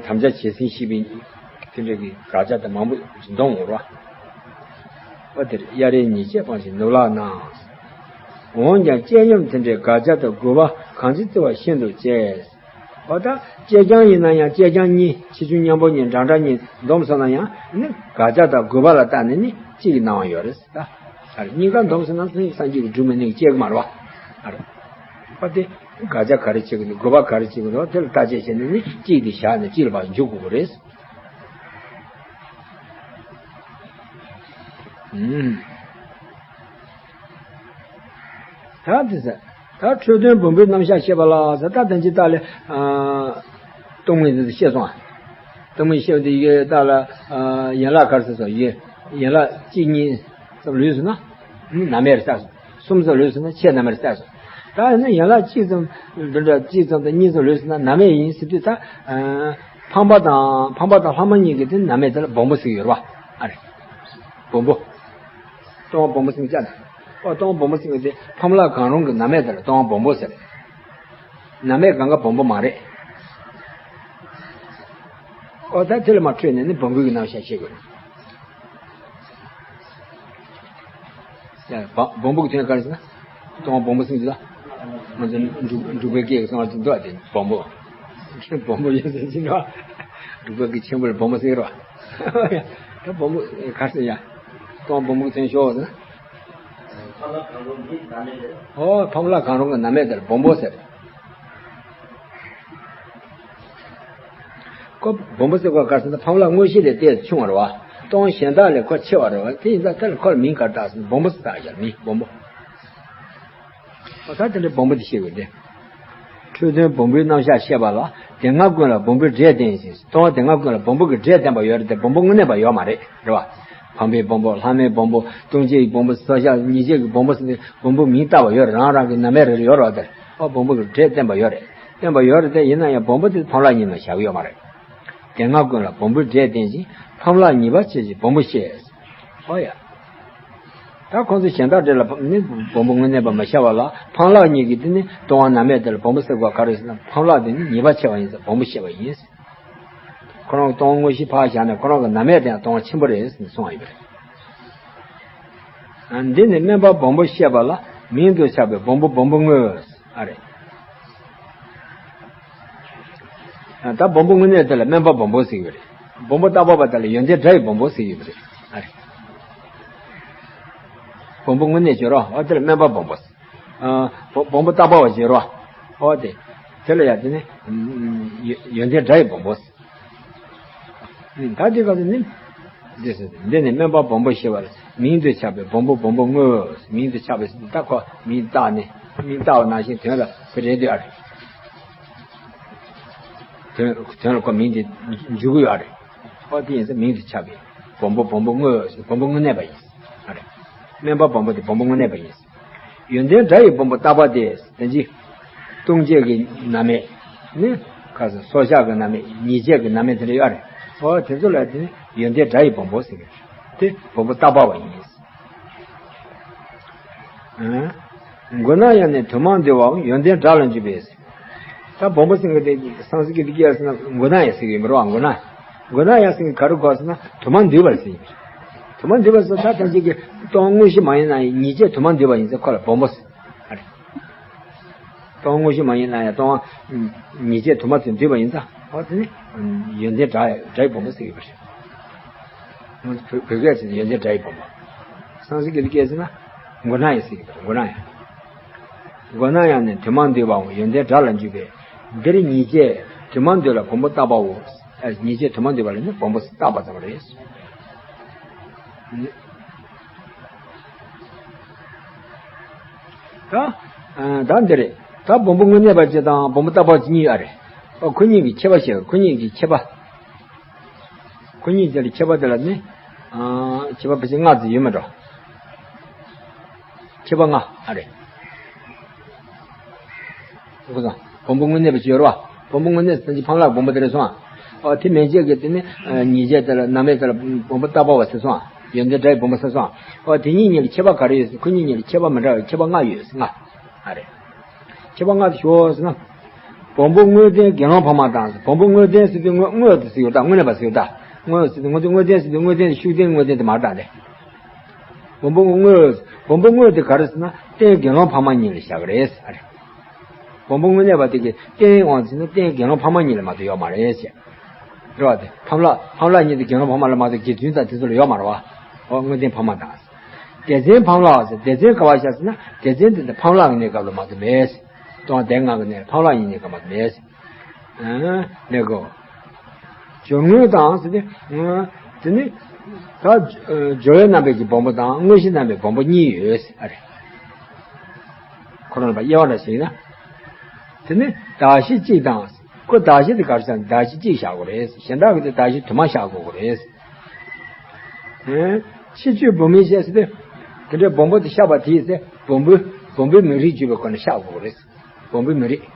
དམ་བཅའ་བྱས་ཟིན་ཞེས་པའི་དེ་འདྲ་གི་དགག་བྱ་དེ་མང་པོ་འདོན་འོང་རེད་བ། ཨོ་དེར་གཡར་རེས་ཉེས་བྱས་སྤངས་ཤིང་ནུབ་ལྷག་གནང་། འོན་ཀྱང་གཅེས་སྙོམས་དེ་འདྲའི་དགག་བྱ་དང་དགོས་པ་གང་ཅི་བརྩི་བ་ཤིན་ཏུ་གཅེས། འོ་ད་གཅེས་རྐྱང་ཡིན་ན་ཡང་གཅེས་རྐྱང་གཉིས་ཆེ་ཆུང་མཉམ་པོ་གཉིས་འདྲ་འདྲ་གཉིས་འདོམས་སོང་ན་ཡང་ནི་དགག་བྱ་དང་དགོས་པ་ལ་བལྟས་ནས་ནི་གཅིག་གི་གནང་བ་ཡོད་རེད་ད། ཨ་རེ། གཉིས་ཀ་འདོམས་སོང་ན་སངས་རྒྱས་སངས་རྒྱས་ཀྱི་སྒྲུབ་མི་ནི་གཅེས་ཀྱི་མ་རེད་བ། ཨ་རེ། ཨ་དེ་དགག་བྱ་ག་རེ་བྱེད་ཀྱི་འདུག་དགོས་པ་ག་རེ་བྱེད་ཀྱི་འདུག་དེ་ལ་བརྟག་དཔྱད་བྱས་ནས་ནི་གཅིག་དེ་བཞག་ནས་གཅིག་ལ་ཕར་འཇུག་དགོས་ཀྱི་རེད། ཨུམ། ད་དེ་ཟེར། ད་འཕྲོས་དོན་བུམ་པའི་རྣམ་གཞག་བཤད་པ་ལ་ཟེར། ད་ལྟ་ཅི་ལྟ་ལས། ཨ་སྟོང་ཉིད་དེ་བཤད་སོང་ཨ། སྟོང་ཉིད་བཤད་པ་དེ་ཡི་གེ་ལྟ་ལ། ཨ་ཡན་ལག་ག་རེ་ཟེར་སོང་། ཡི་གེ་ཡན་ལག་གཅིག་གཉིས་ཙམ་ལུས་སོང་ན་ནི་ནམ་ཡང་རེ་བསགས་སོང་། གསུམ་ཙམ་ལུས་སོང་ན་ཆེས་ནམ་ཡང་རེ་བསགས་སོང་། ད་ཡིན་ན་ཡན་ལག་གཅིག་ཙམ་འདི་འདྲ་གཅིག་ཙམ་དང་གཉིས་ཙམ་ལུས་སོང་ན་ནམ་ཡང་ཡིན་ཟེར་དུས་ད། ཨ་ཕམ་པ་དང་ཕམ་པ་དང་ལྷག་མ་གཉིས་ཀྱི་དེ་ནམ་ཡང་དེ་ལ་སྦོམ་པོ་ཟེར་གྱི་ཡོད་རེད་བ། ཨ་རེ། སྦོམ་པོ། སྟོང་པ་སྦོམ་པོ་ཟེར་གྱི་ཡོད་རེད། ཨོ་སྟོང་པ་སྦོམ་པོ་ཟེར་གྱི་ཡོད་དེ་ཕམ་ལྷག་གང་རུང་གི་ནམ་ཡང་དེ་ལ་སྟོང་པ་སྦོམ་པོ་ཟེར། ནམ་ཡང་གང་ག་སྦོམ་པོ་མ་རེད། ཨོ་ད་དེ་ལ་མར་འཕྲོས་ནས་ནི་སྦོམ་པོའི་རྣམ་གཞག་བཤད་དགོས་རེད། ཡ། བ་སྦོམ་པོ་གི་དོན་ག་རེ་ཟེར་ན། སྟོང་པ་སྦོམ་པོ་ཟེར་གྱི་ལ། ང་ཚོ་འབྲུག་འབྲུག་པའི་སྐད་ཀྱི་གསང་བ་ཅིག་འདུག་ཨ། དེ་སྦོམ་པོ། སྦོམ་པོ་ཡོད་ཟེར་གྱི་འདུག་ཨ། འབྲུག་པའི་སྐད་ཆེན་པོ་ལ་སྦོམ་པོ་ཟེར་རོ། ད་སྦོམ་པོ་ག་རེ་ཟེར་ཡ། སྟོང་པ་སྦོམ་པོ་གི་དོན་ཤོག་ཟེར་ན། ཨོ་ཕམ་ལྷག་གང་རུང་གི་ནམ་ཡང་དེ་ལ་སྦོམ་པོ་ཟེར། ཁོ་སྦོམ་པོ་ཟེར་བ་ག་རེ་ཟེར་ན་ཕམ་ལྷག་དངོས་གཞི་ལས་ཏོག་ཙམ་ཆུང་བ་རེད་བ། སྟོང་གཞན་དག་ལས་ཁོ་ཆེ་བ་རེད་བ། དེ་ཡིན་ཙང་དེ་ལ་ཁོ་ལ་མིང་ག་རེ་བཏགས་ཟེར་ན་སྦོམ་པོ་ཟེར་བཏགས་བཞག་མིང་སྦོམ་པོ། ཨོ་ད་དེ་འདྲའི་སྦོམ་པོ་དེ་བཤད་དགོས་ཏེ། འཕྲོས་དོན་བུམ་པའི་རྣམ་གཞག་བཤད་པ་ལ། དེ་སྔ་ཀུན་ལ་བུམ་པའི་སྒྲས་བསྟན་ཞིང་། སྟོང་པ་དེ་སྔ་ཀུན་ལ་བུམ་པ་གི་སྒྲས་བསྟན་པ་ཡོད་རེད་དེ་བུམ་པ་དངོས་གནས་པ་ཡོད་མ་རེད། རེད་བ། ཕམ་པའི་བུམ་པ། ལྷག་མའི་བུམ་པ། ལྟུང་བྱེད་ཀྱི་བུམ་པ། བསགས་བཞག་ཉེས་བྱས་ཀྱི་བུམ་པ་ཟེར་ནས་བུམ་པ་མིང་བཏགས་པ་ཡོད་རེད། རང་རང་གི་ནམ་ཡང་རེ་རེ་ཡོད་རེད་བ། དེར་ཨོ་བུམ་པ་གི་སྒྲས་བསྟན་པ་ཡོད་རེད། བསྟན་པ་ཡོད་རེད་དེ་ཡིན་ན་ཡང་བུམ་པ་དེ་ཕམ་ལྷག་གཉིས་ནང་བཞག་གི་ཡོད་མ་རེད། དེ་སྔ་ཀུན་ལ་བུམ་པའི་སྒྲས་བསྟན་ཞིང་། ཕམ་ལྷག་ཉེས་པ་ཆེ་ཞིང་བུམ་པ་ཤེས། ཨོ་ཡ། ད་ཁོང་ཚོ་གཞན་དག་སྒྲས་ལ་ནི་བུམ་པ་དངོས་གནས་པ་མ་བྱ་བ་ལ་ཕམ་ལྷག་གཉིས་ཀྱིས་དེ་ནི་ལྟུང་བ་ནམ་ཡང་དེ་ལ་བུམ་པ་ཟེར་བ་ག་རེ་ཟེར་ན་ཕམ་ལྷག་དེ་ནི་ཉེས་པ་ཆེ་བ་ཡིན་ཟེར་བུམ་པ་བཤད་པ་ཡིན། ཁོ་རང་གི་ལྟུང་བ་དངོས་གཞི་ཕར་བཞག་ནས་ཁོ་རང་གི་ནམ་ཡང་དེ་ཡང་ལྟུང་བ་ཆེན་པོ་རེད་ཟེར་ནས་གསུངས་པ་ཡིན་པ་རེད། འདི་ནི་དམན་པ་བུམ་པ་བཤད་པ་ལ། མིང་དུ་ཆགས་པའི་སྦོམ་པོ་སྦོམ་པོ་དངོས། ཨ་རེད། ད་སྦོམ་པོ་དངོས་གནས་དེ་ལ་སྨོན་པ་སྦོམ་པོ་ཟེར་གྱི་རེད། སྦོམ་པོ་རྟག་པ་བ་དེ་ལ་ཡོན་ཏན་སྒྲ་ཡི་སྦོམ་པོ་ཟེར་གྱི་རེད། ཨ་རེད། སྦོམ་པོ་དངོས་གནས་བརྗོད་རོགས། ཨ་དེ་ལ་སྨོན་པ་སྦོམ་པོ། ཨ་སྦོམ་པོ་རྟག་པ་བ་བརྗོད་རོགས། ཨོ་དེ། དེ་ལ་ཡང་དེ་ནི་ཡོན་ཏན་སྒྲ་ཡི་སྦོམ་པོ། ད་དེ་ག་ཚོད་ནི། འདི་ཟེར་ཏེ་འདི་ནི་སྨོན་པ་སྦོམ་པོ་ཞེས་པ་ལ་མིང་དུ་ཆགས་པའི་སྦོམ་པོ་སྦོམ་པོ་དངོས། མིང་དུ་ཆགས་པའི་ད་ཁོ་མིང་བཏགས་ནས་མིང་བཏགས་པ་ནང་བཞིན་དོན་ལ་དེ་རེད་འདོད་ཨ་རེད། དོན་དོན་ལ་ཁོ་མིང་དེ་འཇུག་གི་ཡོད་ཨ་རེད། ཨོ་དེ་ཡིན་ཙང་མིང་དུ་ཆགས་པའི་སྦོམ་པོ་སྦོམ་པོ་དངོས། སྦོམ་པོ་དངོས་གནས་པ་ཡིན་ཨ་རེད། སྨོན་པ་སྦོམ་པོ་དེ་སྦོམ་པོ་དངོས་གནས་པ་ཡིན། ཡོན་ཏན་སྒྲ་ཡི་སྦོམ་པོ་རྟག་པ་སྟེ། དེ་ཅི། ལྟུང་བྱེད་ཀྱི་རྣམ་སྨིན་ནི། ཁ་སང་སྲོག་ཆགས་ཀྱི་རྣམ་སྨིན། ཉེས་བྱས་ཀྱི་རྣམ་སྨིན་དེ་འདྲ་ཡོད་རེད། ཨོ་དེ་ཚོ་ལ་དེ་ནི་ཡོན་ཏན་སྒྲ་ཡི་སྦོམ་པོ་ཟེར་གྱི་རེད། དེ་སྦོམ་པོ་རྟག་པ་བ་ཡིན། མགོ་ན་ཡང་ནི་དུ་མར་འདུས་པའམ་ཡོན་ཏན་སྒྲ་ལ་འཇུག་པས། ད་སྦོམ་པོ་ཟེར་གྱི་དེ་སཾ་སྐྲྀ་ཏ་སྐད་ཟེར་ན་མགོ་ན་ཡང་ཟེར་གྱི་ཡོད་མ་རེད་པ། མགོ་ན། མགོ་ན་ཡང་ཟེར་གྱི་ག་རེ་གོ་ཟེར་ན་དུ་མར་འདུས་པར་ཟེར་གྱི་རེད། དུ་མར་འདུས་པ་ཟེར་ད་ཐམས་ཅད་ཀྱི་སྟོང་དངོས་གཞི་མ་ཡིན་ན་ཡང་ཉེས་བྱས་དུ་མར་འདུས་པ་ཡིན་ཙང་ཁོ་ལ་སྦོམ་པོ་ཟེར། ཨ་རེད། སྟོང་དངོས་གཞི་མ་ཡིན་ན་ཡང་སྟོང་ཉེས་བྱས་དུ་མ་དེ་འདུས་པ་ཡིན་ཙང་། ཨོ་དེ་ནི་ཡོན་ཏན་སྒྲ་སྒྲ་ཡི་སྦོམ་པོ་ཟེར་གྱི་ཡོད་པ་རེད། བོད་སྐད་ཟེར་ན་ཡོན་ཏན་སྒྲ་ཡི་སྦོམ་པོ། སཾ་སྐྲྀ་ཏ་སྐད་ཟེར་ན་མགོ་ན་ཡང་ཟེར་གྱི་ཡོད་པ་རེད། མགོ་ན་ཡང་། མགོ་ན་ཡང་ནི་དུ་མར་འདུས་པའམ་ཡོན་ཏན་སྒྲ་ལ་འཇུག་པས། འདིར་ཉེས་བྱས་དུ་མར་འདུས་ལ་སྦོམ་པོ་བཏགས་པའོ། ཨ་ཉེས་བྱས་དུ་མར་འདུས་པ་ལ་ནི་སྦོམ་པོ་བཏགས་པ་ཙམ་རེད། ད། ཨ་ད་འདི་རེད། ད་སྦོམ་པོ་དངོས་གནས་པ་གཅིག་དང་སྦོམ་པོ་རྟག་པ་གཅིག་གཉིས་ཡོད་རེད། ཨོ་ཁོ་གཉིས་ཀྱི་ཁྱད་པར་བཤད། ཁོ་གཉིས་ཀྱི་ཁྱད་པར། ཁོ་གཉིས་དེ་ལ་ཁྱད་པར་དེ་ལ་ནི། ཨ་ཁྱད་པར་ཕལ་ཆེར་ལྔ་ཙམ་ཡོད་མ་འགྲོ། ཁྱད་པར་ལྔ་ཨ་རེད། ཁོ་ཚོ་སྦོམ་པོ་དངོས་གནས་པ་གཅིག་ཡོད་རེད་པ། སྦོམ་པོ་དངོས་གནས་ཟེར་གྱི་ཕམ་ལག་སྦོམ་པོ་དེ་རེད་སོང་ཨ། ཨོ་དེ་མན་ཆད་ཀྱི་དེ་ནི་ཉེས་བྱས་དེ་ལ་རྣམ་སྨིན་དེ་ལ་སྦོམ་པོ་རྟག་པ་བ་ཟེར་སོང་ཨ། ཡོན་ཏན་སྒྲ་ཡི་སྦོམ་པོ་ཟེར་སོང་ཨ། ཨོ་དེ་གཉིས་གཉིས་ལ་ཁྱད་པར་ག་རེ་ཡོད་ཟེར། ཁོ་གཉིས་གཉིས་ལ་ཁྱད་པར་མི་འདྲ་བའི་ཁྱད་པར་ལྔ་ཡོད་ཟེར། ལྔ་ཨ་རེད། ཁྱད་པར་ལྔ་དེ་ཞུ་ཟེར་ན། སྦོམ་པོ་དངོས་ལྡན་དགེ་སློང་ཕ་མ་དང་། སྦོམ་པོ་དངོས་ལྡན་ཟེར་དུས་དངོས་དངོས་དེ་ཟེར་ཡོད་ད། དངོས་གནས་པ་ཟེར་ཡོད་ད། དངོས་ཟེར་དུས་དངོས་དངོས་ལྡན་ཟེར་དུས་དངོས་ལྡན་ཤུགས་ལྡན་དངོས་ལྡན་དེ་མ་རེད་ད་དེ། སྦོམ་པོ་དངོས། སྦོམ་པོ་དངོས་དེ་ག་རེ་ཟེར་ན་རྟེན་དགེ་སློང་ཕ་མ་གཉིས་ལ་བཞག་གི་རེད་ཟེར། སྦོམ་པོ་དངོས་གནས་པ་དེ་གི་རྟེན་དབང་ཟེར་ན་རྟེན་དགེ་སློང་ཕ་མ་གཉིས་ལ་མ་གཏོགས་ཡོད་མ་རེད་ཟེར། རེད་བ། དེ་ཕམ་ལག་ཕམ་ལག་གཉིས་དེ་དགེ་སློང་ཕ་མ་ལ་མ་གཏོགས་དགེ་འདུན་དང་དེ་ཚོ་ལ་ཡོད་མ་རེད་བ། ཨོ་དངོས་ལྡན་ཕ་མ་དང་། སྡེ་ཚན་ཕམ་ལག་ཟེར། སྡེ་ཚན་ག་བ་བཞག་ཟེར་ན་སྡེ་ཚན་དེ་དེ་ཕམ་ལག་གི་གནས་སྐབས་ལ་མ་གཏོགས་མེད་ཟེར། སྟོང་པ་སྡེ་ལྔ་གི་གནས་ཕམ་ལག་གཉིས་གནས་སྐབས་མ་གཏོགས་མེད་ཟེར། ཨ་ནི་གོ། སྦྱོར་དངོས་དང་ཟེར་ཏེ། ཨ་དེ་ནི། ད་སྦྱོར་བའི་རྣམ་པའི་གི་སྦོམ་པོ་དང་དངོས་གཞི་རྣམ་པའི་སྦོམ་པོ་གཉིས་ཡོད་ཟེར། ཨ་རེ། ཁོ་རང་ལ་དབྱེ་བ་འདྲ་ཞིག་ན། དེ་ནི་གདགས་གཞི་གཅིག་དང་། ཁོ་གདགས་གཞི་དེ་ག་རེ་ཟེར་ན་གདགས་གཞི་གཅིག་བཞག་དགོས་རེད། གཞན་དག་གི་དེ་གདགས་གཞི་དུ་མ་བཞག་དགོས་རེད། ཨེ། ཕྱི་བཅོས་སྦོམ་མིན་བྱས་ཟེར་ཏེ། དེ་འདྲའི་སྦོམ་པོ་དེ་བཞག་པ་དེས་ཟེར་སྦོམ་པོའི་སྦོམ་པོའི་མིང་རིགས་བརྗོད་པའི་སྒོ་ནས་བཞག་དགོས་རེད། སྦོམ་པོའི་མིང་རིགས།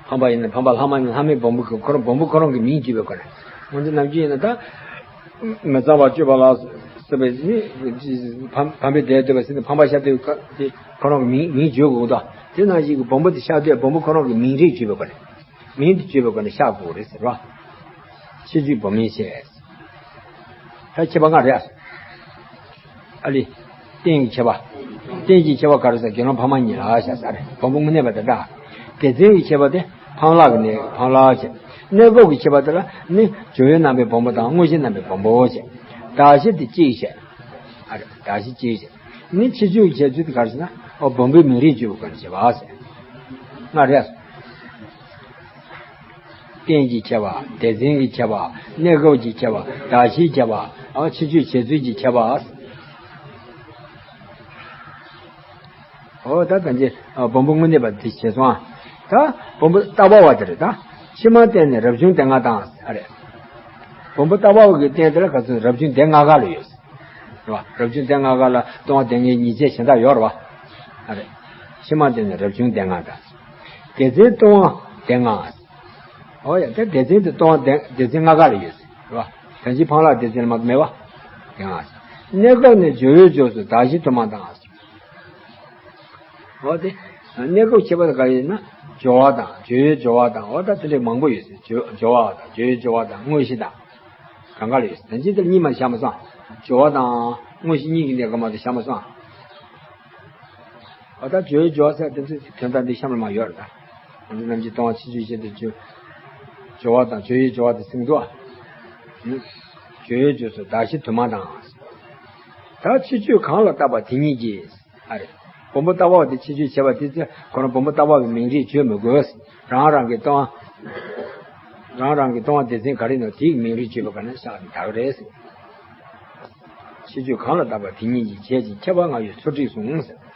ཕམ་པ་ཡིན་ན་ཕམ་པ། ལྷག་མ་ཡིན་ན་ལྷག་མའི་སྦོམ་པོ་གི་ཁོ་རང་སྦོམ་པོ་ཁོ་རང་གི་མིང་བརྗོད་པའི་སྒོ་ནས། ང་ཚོ་ནམ་རྒྱུན་ཡིན་ན་ད། མི་གཙང་བ་སྤྱོད་པ་ལ་སོགས་པའི་ནི། ཕམ་ཕམ་པའི་བརྡས་བསྡུས་པ་ཟེར་ནས་ཕམ་པ་ཤ་དུས་ཀ་དེ་ཁོ་རང་གི་མིང་མིང་བརྗོད་དགོས་འདུག་དེ་ནང་བཞིན་གྱི་སྦོམ་པོ་དེ་ཤ་དུས་སྦོམ་པོ་ཁོ་རང་གི་མིང་རིགས་བརྗོད་པའི་སྒོ་ནས། མིང་དེ་བརྗོད་པའི་སྒོ་ནས་བཞག་དགོས་རེད་ཟེར་བ། ཕྱི་བཅོས་སྦོམ་མིན་བྱས། ད་ཁྱད་པར་ལྔ་རེད། ཨ་ལི། རྟེན་གྱི་ཁྱད་པར། རྟེན་གྱི་ཁྱད་པར་ག་རེ་ཟེར། དགེ་སློང་ཕ་མ་གཉིས་ལ་བཞག་ས་རེད། སྦོམ་པོ་དངོས་གནས་པ་དེ་འདྲ། སྡེ་ཚན་གྱི་ཁྱད་པར་དེ་ཕམ་ལག་གི་གནས་ཕམ་ལག་བྱས། གནས་སྐབས་ཀྱི་ཁྱད་པར་དེ་ལ་ནི་སྦྱོར་བའི་རྣམ་པའི་སྦོམ་པོ་དང་དངོས་གཞིའི་རྣམ་པའི་སྦོམ་པོ་བྱས། གདགས་གཞི་དེ་གཅིག་བྱས། ཨ་རེ། གདགས་གཞི་གཅིག་བྱས། ནི་ཕྱི་བཅོས་ཀྱི་བྱས་ཚུལ་དེ་ག་རེ་ཟེར་ན། ཨོ་སྦོམ་པོའི་མིང་རིགས་བརྗོད་པའི་སྒོ་ནས་བྱས་པ་ཟེར། ལྔ་རེད། རྟེན་གྱི་ཁྱད་པར། སྡེ་ཚན་གྱི་ཁྱད་པར། གནས་སྐབས་ཀྱི་ཁྱད་པར། གདགས་གཞིའི་ཁྱད་པར། ཨ་ཕྱི་བཅོས་བྱེད་ཚུལ་གྱི་ཁྱད་པར། ཨོ་ད་ད་ཅི་སྦོམ་པོ་དངོས་གནས་པ་དེ་བྱས་སོང་ཨ། ད་སྦོམ་པོ་རྟག་པ་བ་དེ་རེད་ད། ཕྱི་མ་བརྟེན་ནས་རབ་བྱུང་སྡེ་ལྔ་དང་ཨ་རེད། སྦོམ་པོ་རྟག་པ་བ་གི་རྟེན་དེ་ལ་ག་ཚོད་རབ་བྱུང་སྡེ་ལྔ་ཀ་ལ་ཡོད། རེད་བ། རབ་བྱུང་སྡེ་ལྔ་ཀ་ལ་ལྟུང་བ་སྡེ་ལྔའི་ཉེས་བྱས་གཞན་དག་ཡོད་རེད་བ། ཨ་རེད། ཕྱི་མ་བརྟེན་ནས་རབ་བྱུང་སྡེ་ལྔ་དང་། སྡེ་ཚན་ལྟུང་བ་སྡེ་ལྔ། ཨོ་ཡ། ད་སྡེ་ཚན་དེ་ལྟུང་བ་སྡེ་སྡེ་ཚན་ལྔ་ཀ་ལ་ཡོད་ཟེར། རེད་བ། ད་ཅི་ཕམ་ལག་སྡེ་ཚན་ལ་མ་གཏོགས་མེད་བ། སྡེ་ལྔ་ཟེར། གནས་སྐབས་ནས་སྦྱོར་བའི་རྗེས་སུ་གདགས་གཞི་དུ་མ་དང་། འོ་དེ། གནས་སྐབས་ཁྱད་པར་ག་རེ་ཡིན་ན། སྦྱོར་བ་དང་སྦྱོར་བའི་སྦྱོར་བ་དང་། འོ་ད་དེ་འདྲའི་མང་པོ་ཡོད་ཟེར། སྦྱོར་སྦྱོར་བ་དང་སྦྱོར་བའི་སྦྱོར་བ་དང་དངོས་གཞི་དང་། གང་ག་ལ་ཡོད་ཟེར། ད་ཅི་དེ་ལ་གཉིས་མ་བཞག་མ་སོང་། སྦྱོར་བ་དང་དངོས་གཞི་གཉིས་ཀྱི་གནས་སྐབས་མ་གཏོགས་བཞག་མ་སོང་། འོ་ད་སྦྱོར་བའི་སྦྱོར་བ་ཟེར་དེ་ཚོ་དོན་དག་འདི་གཤམ་ལ་མར་ཡོད་རེད་ད། ང་ཚོ་རྣམ་འབྱེད་སྟོང་པ་ཕྱིན་ཅི་ལོག་གི་སྦྱོར་བ་དང་སྦྱོར་བའི་སྦྱོར་བ་དེ་ཟེར་གྱི་འདུག་ཨ། སྦྱོར་བའི་སྦྱོར་སོགས་གདགས་གཞི་དུ་མ་དང་། ད་ཕྱིན་ཅི་ལོག་གང་ལ་བཏགས་པ་དེ་ཉིད་ཀྱིས། ཨ་རེ། སྦོམ་པོ་བཏགས་པ་དེ་ཕྱིན་ཅི་ལོག་བྱས་པ་དེ་ཚེ་ཁོ་རང་སྦོམ་པོ་བཏགས་པ་བའི་མིང་རིགས་བརྗོད་མི་དགོས། རང་རང་གི་སྟོང་། རང་རང་གི་སྟོང་པ་སྡེ་ཚན་ག་རེ་ཡིན་ནོ་དེའི་མིང་རིགས་བརྗོད་པ་ག་ནས་བཞག་ནས་ད་ག་རེད་ཟེར། ཕྱིན་ཅི་ལོག་གང་ལ་བཏགས་པ་དེ་ཉིད་ཀྱིས་བྱས་ཀྱི་ཁྱད་པར་ལྔ་ཡོད་ཚུལ་ཁྲིམས་གསུངས་ཟེར།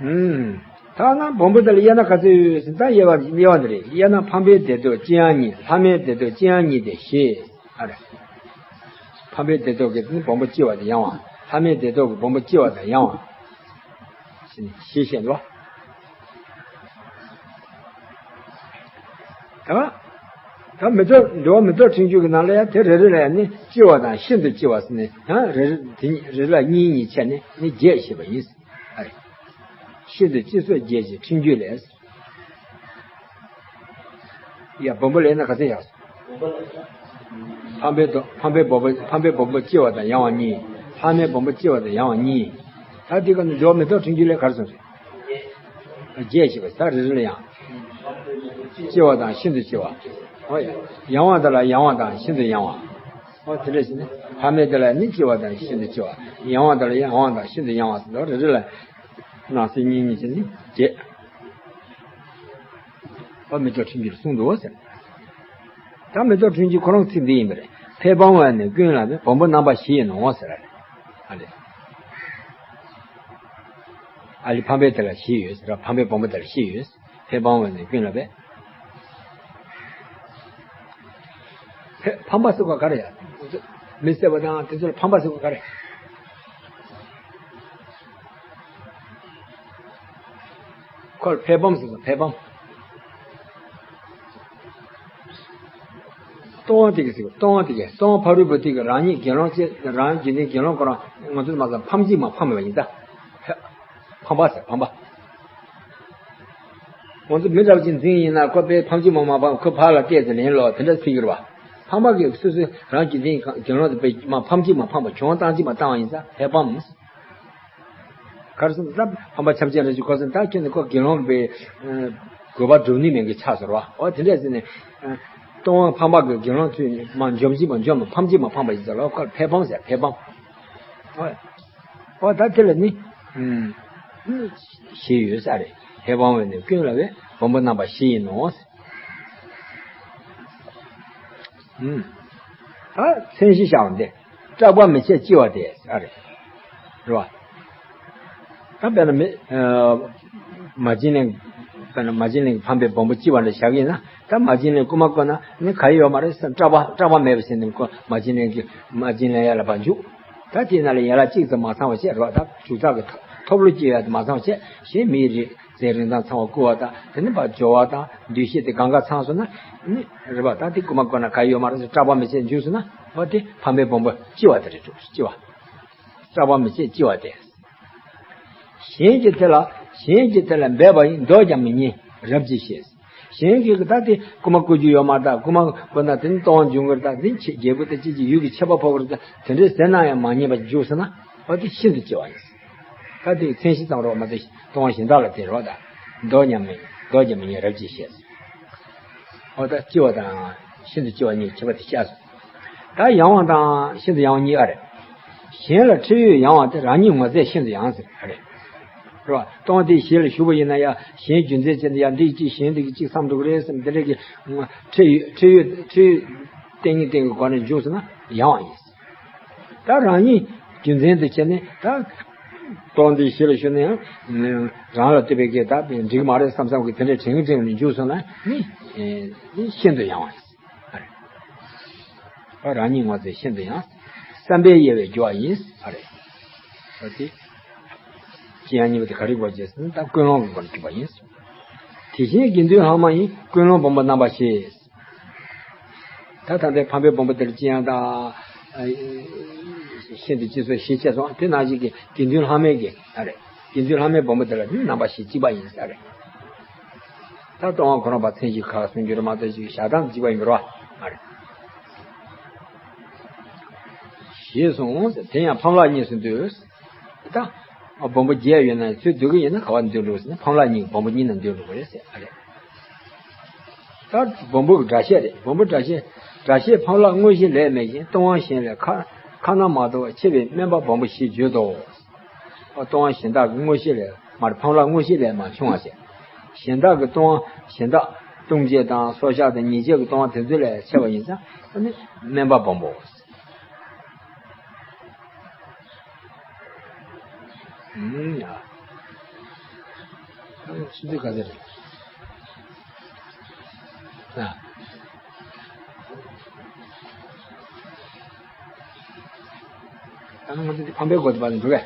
ཨུམ། ཐ་ན་སྦོམ་པོ་དེ་ལ་དབྱེ་ན་ག་ཚོད་ཡོད་ཟེར་ན་ད་དབྱེ་བ་དབྱེ་བ་འདི་རེད། དབྱེ་ན་འཕངས་པའི་སྡེ་སྟོབས་ལྕི་ཡང་གཉིས། ལྷག་མའི་སྡེ་སྟོབས་ལྕི་ཡང་གཉིས་ཏེ་ཞེས། ཨ་རེ། འཕངས་པའི་སྡེ་སྟོབས་ཀྱིས་ནི་སྦོམ་པོ་ལྕི་བ་དང་ཡང་བ། ལྷག་མའི་སྡེ་སྟོབས་ཀྱིས་སྦོམ་པོ་ལྕི་བ་དང་ཡང་བ། ཞེས་བཤད་འདུག་ད། ད་མི་ལྡོག་འགྲོ་བ་མི་ལྡོག་ཕྲེང་རྒྱུད་ཀྱི་ནང་ལ་ཡང་དེ་རེ་རེ་ལ་ཡང་ནི་ལྕི་བ་དང་ཤིན་ཏུ་ལྕི་བ་ཟེར་ནས་ཡང་རེ་རེ་དེ་གཉིས་རེ་ལ་གཉིས་གཉིས་བྱས་ནས་ནི་བརྒྱད་བཤད་པ་ཡིན། ཨ་རེ། ཤིན་ཏུ་ལྕི་སོགས་བརྒྱད་ཀྱི་ཕྲེང་རྒྱུད་ལས། ཡ་སྦོམ་པོ་ལས་ན་ག་ཚོད་ཡོད། འཕངས་པའི་དོ་འཕངས་པའི་སྦོམ་པོ་འཕངས་པའི་སྦོམ་པོ་ལྕི་བ་དང་ཡང་བ་གཉིས། ལྷག་མའི་སྦོམ་པོ་ལྕི་བ་དང་ཡང་བ་གཉིས། ད་འདི་ག་ནི་འགྲོ་བ་མི་ལྡོག་ཕྲེང་རྒྱུད་ལས་ག་རེ་གསུངས་རེད། བརྒྱད་ཞེས་པ་ད་རེ་རེ་ལ་ཡང་། ལྕི་བ་དང་ཤིན་ཏུ་ལྕི་བ། ཨོ་ཡ། ཡང་བ་དེ་ལ་ཡང་བ་དང་ཤིན་ཏུ་ཡང་བ། ཨོ་དེ་འདྲ་ཞིག་ནི་ལྷག་མའི་དེ་ལ་ནི་ལྕི་བ་དང་ཤིན་ཏུ་ལྕི་བ། ཡང་བ་དེ་ལ་ཡང་བ་དང་ཤིན་ཏུ་ཡང་བ་ཟེར་ལ་རེ་རེ་ལ། སྣང་སྲིད་གཉིས་གཉིས་ཀྱི་ནི་བརྒྱད། ཨོ་མི་ལྡོག་ཕྲེང་རྒྱུད་གསུངས་འདུག་ཟེར། ད་མི་ལྡོག་ཕྲེང་རྒྱུད་ཁོ་རང་ཚིག་འདི་ཡིན་པ་རེད། ཕས་ཕངས་པ་ནི་ཀུན་ལ་ནི་སྦོམ་པོ་རྣམ་པ་བཞི་ཡིན་ནོ་ཟེར་རེད། ཨ་ལེ། ཨ་ལེ་འཕངས་པའི་དེ་ལ་བཞི་ཡོད་ཟེར། འཕངས་པའི་སྦོམ་པོ་དེ་ལ་བཞི་ཡོད། ཕས་ཕངས་པ་ནི་ཀུན་ལ་བས། ཕས་འཕངས་པ་ཟེར་བ་ག་རེ་ཡ། མི་བསད་པ་དང་དེ་ཚོ་ལ་འཕངས་པ་ཟེར་བ་ག་རེ། ཁོ་ལ་ཕས་ཕངས་ཟེར་བ་ཕས་ཕངས། སྟོང་པ་དེ་གི་ཟེར་བ་སྟོང་པ་དེ་གི་སྟོང་པ་ཕ་རོལ་པོ་དེ་གི་རང་ཉིད་དགེ་སློང་ཅེས་རང་རྒྱུད་ལྡན་དགེ་སློང་ཁོ་རང་ང་ཚོ་མ་ཟ་ཕམ་གཅིག་མ་ཕམ་པ་ཡིན་ད། ཕམ་པ་ཟེར་ཕམ་པ། ང་ཚོ་མི་འདྲ་བ་ཅིག་འཛིང་ཡིན་ན་ཁོ་པས་ཕམ་གཅིག་མ་མ་ཕམ་ཁོ་ཕར་ལ་བལྟས་ཏེ་ལེན་ལོ་དེ་འདྲ་ཚིག་གི་རེད་བ། ཕམ་པ་གི་སོ་སོའི་རང་རྒྱུད་ལྡན་དགེ་སློང་དེ་པས་མ་ཕམ་གཅིག་མ་ཕམ་པ་གྱོང་བཏང་གཅིག་མ་བཏང་བ་ཡིན་ཙང་ཕས་ཕམ། གར་སོང་ད་ཕམ་པ་ཆབ་ཆེན་རེ་ཞིག་གོ་སོང་ད་ཁྱོད་ནི་ཁོ་དགེ་སློང་པའི་དགོས་པ་སྒྲུབ་ནུས་མེད་གི་ཆགས་ཟེར་བ། འོ་དེ་འདྲས་ཟེར་ནས་སྟོང་པ་ཕམ་པ་གི་དགེ་སློང་ཚོས་མ་འཇོམས་ཅིག་མ་འཇོམས་མ་ཕམ་ཅིག་མ་ཕམ་པ་ཡིན་ཟེར་ལོ། ཁོ་ཕས་ཕམ་ཟེར་ཕས་ཕམ། འོ་ད་དེ་ལ་ནི་ཞེས་ཡོད་ས་རེད། ཕས་ཕམ་པ་ནི་ཀུན་ལ་བས་སྦོམ་པོ་རྣམ་པ་བཞི་ཡིན་ནོ། ད་མཚན་གཞི་བཞག་པ་འདི། སྐྲག་པ་མི་བྱེད་ལྕི་བ་སྟེ་ཨ་རེ། རེད་བ། ད་དཔེར་ན་མི། མ་བྱིན་ལེན། དཔེར་ན་མ་བྱིན་ལེན་གྱི་ཕམ་པའི་སྦོམ་པོ་ལྕི་བ་འདྲ་བཞག་གི་ཡིན་ན་ད་མ་བྱིན་ལེན་རྐུ་མ་རྐུ་ན་ནི་ག་ཡི་ཡོད་མ་རེད་ཟེར་སྐྲག་པ་སྐྲག་པ་མེད་པ་བྱས་ནས་ཁོ་མ་བྱིན་ལེན་གྱི་མ་བྱིན་ལེན་ཡ་ལ་བ་འཇུག་ད་དེའི་ནང་ལ་ཡན་ལག་གཅིག་ཙམ་མ་ཚང་བ་བྱས་རེད་བ། ད་འཇུག་ཐག་གི་ཐོབ་ལོ་སྐྱེ་ཡ་དེ་མ་ཚང་བ་བྱས་གཞན་མིའི་རིགས། རྫས་རིན་ཐང་ཚང་བ་བརྐུ་བ་དང་དེ་ནི་ཕར་སྦྱོར་བ་དང་འདུ་ཤེས་དེ་གང་ག་ཚང་སོང་ན་ནི་རེད་པ། ད་དེ་རྐུ་མ་རྐུ་ན་ག་ཡོད་མ་རེད་ཟེར་སྐྲག་པ་མི་བྱེད་འཇུག་སོང་ན་འོ་དེ་ཕམ་པའི་སྦོམ་པོ་ལྕི་བ་དེ་རེད་འགྲོ་ལྕི་བ། སྐྲག་པ་མི་བྱེད་ལྕི་བ་སྟེ། གཞན་གྱི་དེ་ལ་གཞན་གྱི་དེ་ལ་འབད་པ་ཡིན་ལྡོག་ཀྱང་མི་ཉན་རབ་ཀྱིས་ཤེས། གཞན་གྱིས་ད་དེ་རྐུ་མ་རྐུ་རྒྱུ་ཡོད་མ་རེད། ད་རྐུ་མ་རྐུ་ན་དེ་ནི་སྟོང་པ་འབྱུང་གི་རེད། ད་དེ་ནི་ཆེ་རྒྱལ་པོ་དང་ཅི་ཅི་ཡུལ་གྱི་ཆད་པ་ཕོག་གི་རེད། ད་དེ་འདྲའི་ཟེར་ན་ཡང་མ་ཉན་པ་འཇུག་སོང་ན་འོ་དེ་ཤིན་ཏུ་ལྕི་བ་ཡིན། ད་དེ་མཚན་གཞི་ཙམ་རོགས་མ་གཏོགས་སྟོང་པ་གཞན་དག་ལ་དེ་རོགས་དང་། ལྡོག་ཀྱང་མི་ལྡོག་ཀྱང་མི་ཉན་རབ་ཀྱིས་ཤེས། འོ་ད་ལྕི་བ་དང་ཤིན་ཏུ་ལྕི་བ་གཉིས་ཁྱད་པར་དེ་བཤད་སོང་། ད་ཡང་བ་དང་ཤིན་ཏུ་ཡང་བ་གཉིས་ཨ་རེད། གཞན་ལ་ཁྲེལ་ཡོད་ཡང་བ་དེ་རང་ཉིད་ངོ་ཚས་ཤིན་ཏུ་ཡང་ཟེར་ཨ་རེད། རེད་བ། སྟོང་པ་དེ་ཞི་ལ་ཞུགས་པ་ཡིན་ན་ཡང་གཞན་རྒྱུ་མཚན་བྱས་ནས་ཡང་འདི་གཅིག་གཞན་འདི་གཅིག་བསམ་འགྲོ་གི་རེད་བསམ་དེ་འདྲ་གི་ཁྲེལ་ཡོད་ཁྲེལ་ཡོད་ཁྲེལ་ཡོད་གཏན་ཉིད་གཏན་གྱི་སྒོ་ནས་འཇུག་སོང་ན་ཡང་བ་ཡིན། ད་རང་ཉིད་རྒྱུ་མཚན་དུ་བྱས་ནས་ད། སྟོང་འདི་ཞི་ལ་ཞུགས་ན་ཡང་། རང་ལ་ལྟོས་པའི་གེ་ད་འགྲིག་མ་རེད་བསམ་བསམ་གི་དེ་འདྲའི་དྲན་གི་དྲན་གི་འཇུག་སོང་ན་ནི། ནི་ཤིན་ཏུ་ཡང་བ་ཡིན། རང་ཉིད་ངོ་ཚས་ཤིན་ཏུ་ཡང་། བསམ་པའི་དབྱེ་བས་སྦྱོར་བ་ཡིན། ཨ་རེད། ཨ་དེ། ཅི་ཡང་གཉིས་པ་དེ་ག་རེ་གོ་བྱས་ཟེར་ན་ད་ཀུན་སློང་གི་སྒོ་ནས་གྲུབ་པ་ཡིན། དེ་བཞིན་དགེ་འདུན་ལྷག་མ་ཡིན་ཀུན་སློང་སྦོམ་པོ་རྣམ་པ་ཞེས། ད་ད་ལྟའི་ཕམ་པའི་སྦོམ་པོ་དེར་ཅི་ཡང་དང་། ཤིན་ཏུ་ལྕི་སོགས་ཞེས་བྱས་སོང་དེ་ནང་བཞིན་གྱི་དགེ་འདུན་ལྷག་མའི་གི་ཨ་རེད། དགེ་འདུན་ལྷག་མའི་སྦོམ་པོ་དེ་ལ་ནི་རྣམ་པ་བཞི་གཅིག་པ་ཡིན་ས་རེད། ད་སྟོང་པ་ཁོ་རང་པ་མཚན་གཞི་ཁ་གསུང་རྒྱུ་རེད་མ་གཏོགས་ཞིག་བཞག་སྟངས་གཅིག་པ་ཡིན་པ་རེད་བ། ཨ་རེད། ཞེས་གསུངས། དེ་ཡང་ཕམ་ལག་གཉིས་སུ་འདུས། ད་སྦོམ་པོ་བརྒྱད་ཡོད་ན་ཚུར་འདུས་ཀྱི་ཡིན་ན་ག་པར་འདུས་འགྲོ་ཟེར་ན་ཕམ་ལག་གཉིས་སྦོམ་པོ་གཉིས་ན་འདུས་འགྲོ་གི་རེད་ཟེར། ཨ་རེད། ད་སྦོམ་པོ་གི་སྒྲ་བཤད་རེད། སྦོམ་པོ་སྒྲ་བཤད། སྒྲ་བཤད་ཕམ་ལག་དངོས་གཞི་ལས་མེད་ཅིང་ལྟུང་བ་གཞན་ལས་ཁ་ཁ་ན་མ་ཐོ་བ་ཆེ་བའི་དམན་པ་སྦོམ་པོ་ཞེས་བརྗོད་དོ། ལྟུང་བ་གཞན་དག་གི་དངོས་གཞི་ལས་མར་ཕམ་ལག་དངོས་གཞི་ལས་མར་ཆུང་བ་བྱས། གཞན་དག་གི་ལྟུང་བ་གཞན་དག་ལྟུང་བྱེད་དང་སྲོག་ཆགས་དང་ཉེས་བྱས་ཀྱི་ལྟུང་བ་དེ་ཚོ་ལས་ཆེ་བ་ཡིན་ཙང་ཨ་ནི་དམན་པ་སྦོམ་པོ། ཨུམ་ཡ། ཆུ་ཚོད་ག་ཚོད་རེད། ཨ། ད་ང་ཚོ་འདི་ཕམ་པའི་སྒོ་དེ་བར་ནས་འགྲོ་བས།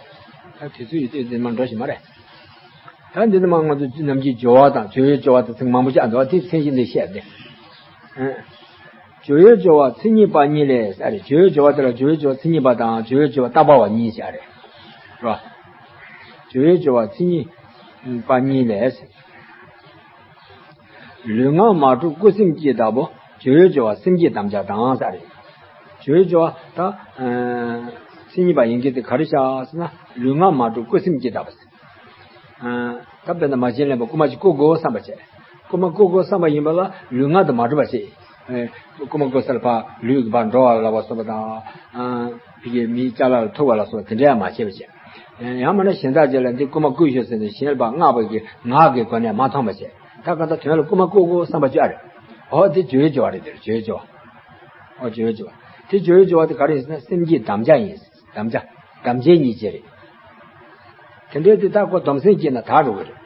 ད་དུས་ཚོད་ཡོད་དུས་འདི་མར་འགྲོ་བཞིན་མ་རེད། ད་འདི་ནི་མ་ང་ཚོ་ནམ་རྒྱུན་སྦྱོར་བ་དང་བརྗོད་ཡོད་སྦྱོར་བ་དང་ཚིག་མང་པོ་ཅིག་ཨ་འདུག་དེ་མཚན་གཞི་འདི་བཤད་དེ། ཨ། སྦྱོར་ཡོད་སྦྱོར་བ་མཚན་ཉིད་པ་གཉིས་ལས་ཨ་རེད། སྦྱོར་ཡོད་སྦྱོར་བ་དེ་ལ་སྦྱོར་ཡོད་སྦྱོར་བ་མཚན་ཉིད་པ་དང་སྦྱོར་ཡོད་སྦྱོར་བ་རྟག་པ་བ་གཉིས་ཤིག་ཨ་རེད། རོ། སྦྱོར་ཡོད་སྦྱོར་བ་མཚན་ཉིད་པ་གཉིས་ལས། ལུས་ངག་མ་གྲུབ་ཀུན་སེམས་སྐྱེས་ལྟ་བུ་སྦྱོར་ཡོད་སྦྱོར་བ་སེམས་བསྐྱེད་དམ་བཅའ་དང་ས་རེད། སྦྱོར་ཡོད་སྦྱོར་བ་ད་མཚན་ཉིད་པ་ཡིན་གྱི་དེ་ག་རེ་བྱ་ཟེར་ན་ལུས་ངག་མ་གྲུབ་ཀུན་སེམས་སྐྱེས་ལྟ་བུ་ཟེར། ད་དཔེར་ན་མ་བྱིན་ལེན་པ་རྐུ་མ་ཅིག་རྐུ་དགོས་བསམ་པ་བྱས། རྐུ་མ་རྐུ་དགོས་བསམ་པ་ཡིན་པ་ལ་ལུས་ངག་དང་མ་གྲུབ་པ་བྱས། རྐུ་མ་རྐུ་ས་ལ་ཕར་ལུས་ཀྱི་ཕར་འགྲོ་བ་ལ་བ་སོགས་པ་དང་། ཕ་གིའི་མིའི་ཅ་ལག་ལ་ཐུག་པ་ལ་སོགས་པ་དེ་འདྲ་ཡང་མ་བྱས་པ་བྱས། ཡང་མིན་ན་གཞན་དག་ཅིག་ལ་འདི་རྐུ་མ་རྐུས་ཤོག་ཟེར་ནས་གཞན་ལ་ཕར་མངགས་པ་གི་ངག་གི་སྒོ་ནས་མ་མཐོང་བ་བྱས། ད་གང་ལྟར་དོན་ལ་རྐུ་མ་རྐུ་དགོས་བསམ་པ་བཅོས་རེད། ཨོ་དེ་སྦྱོར་ཡོད་སྦྱོར་བ་རེད། དེ་སྦྱོར་ཡོད་སྦྱོར་བ། ཨོ་སྦྱོར་ཡོད་སྦྱོར་བ། དེ་སྦྱོར་ཡོད་སྦྱོར་བ་དེ་ག་རེ་ཡིན་ཟེར་ན་སེམས་བསྐྱེད་དམ་བཅའ་ཡིན། དམ་བཅའ། དམ་བཅའི་ཉེས་བྱས་རེད། དེ་འདྲའི་དེ་དག་ཁོ་སྡོམ་སེམས་སྐྱེས་ན་དག་འགྲོ་གི་རེད།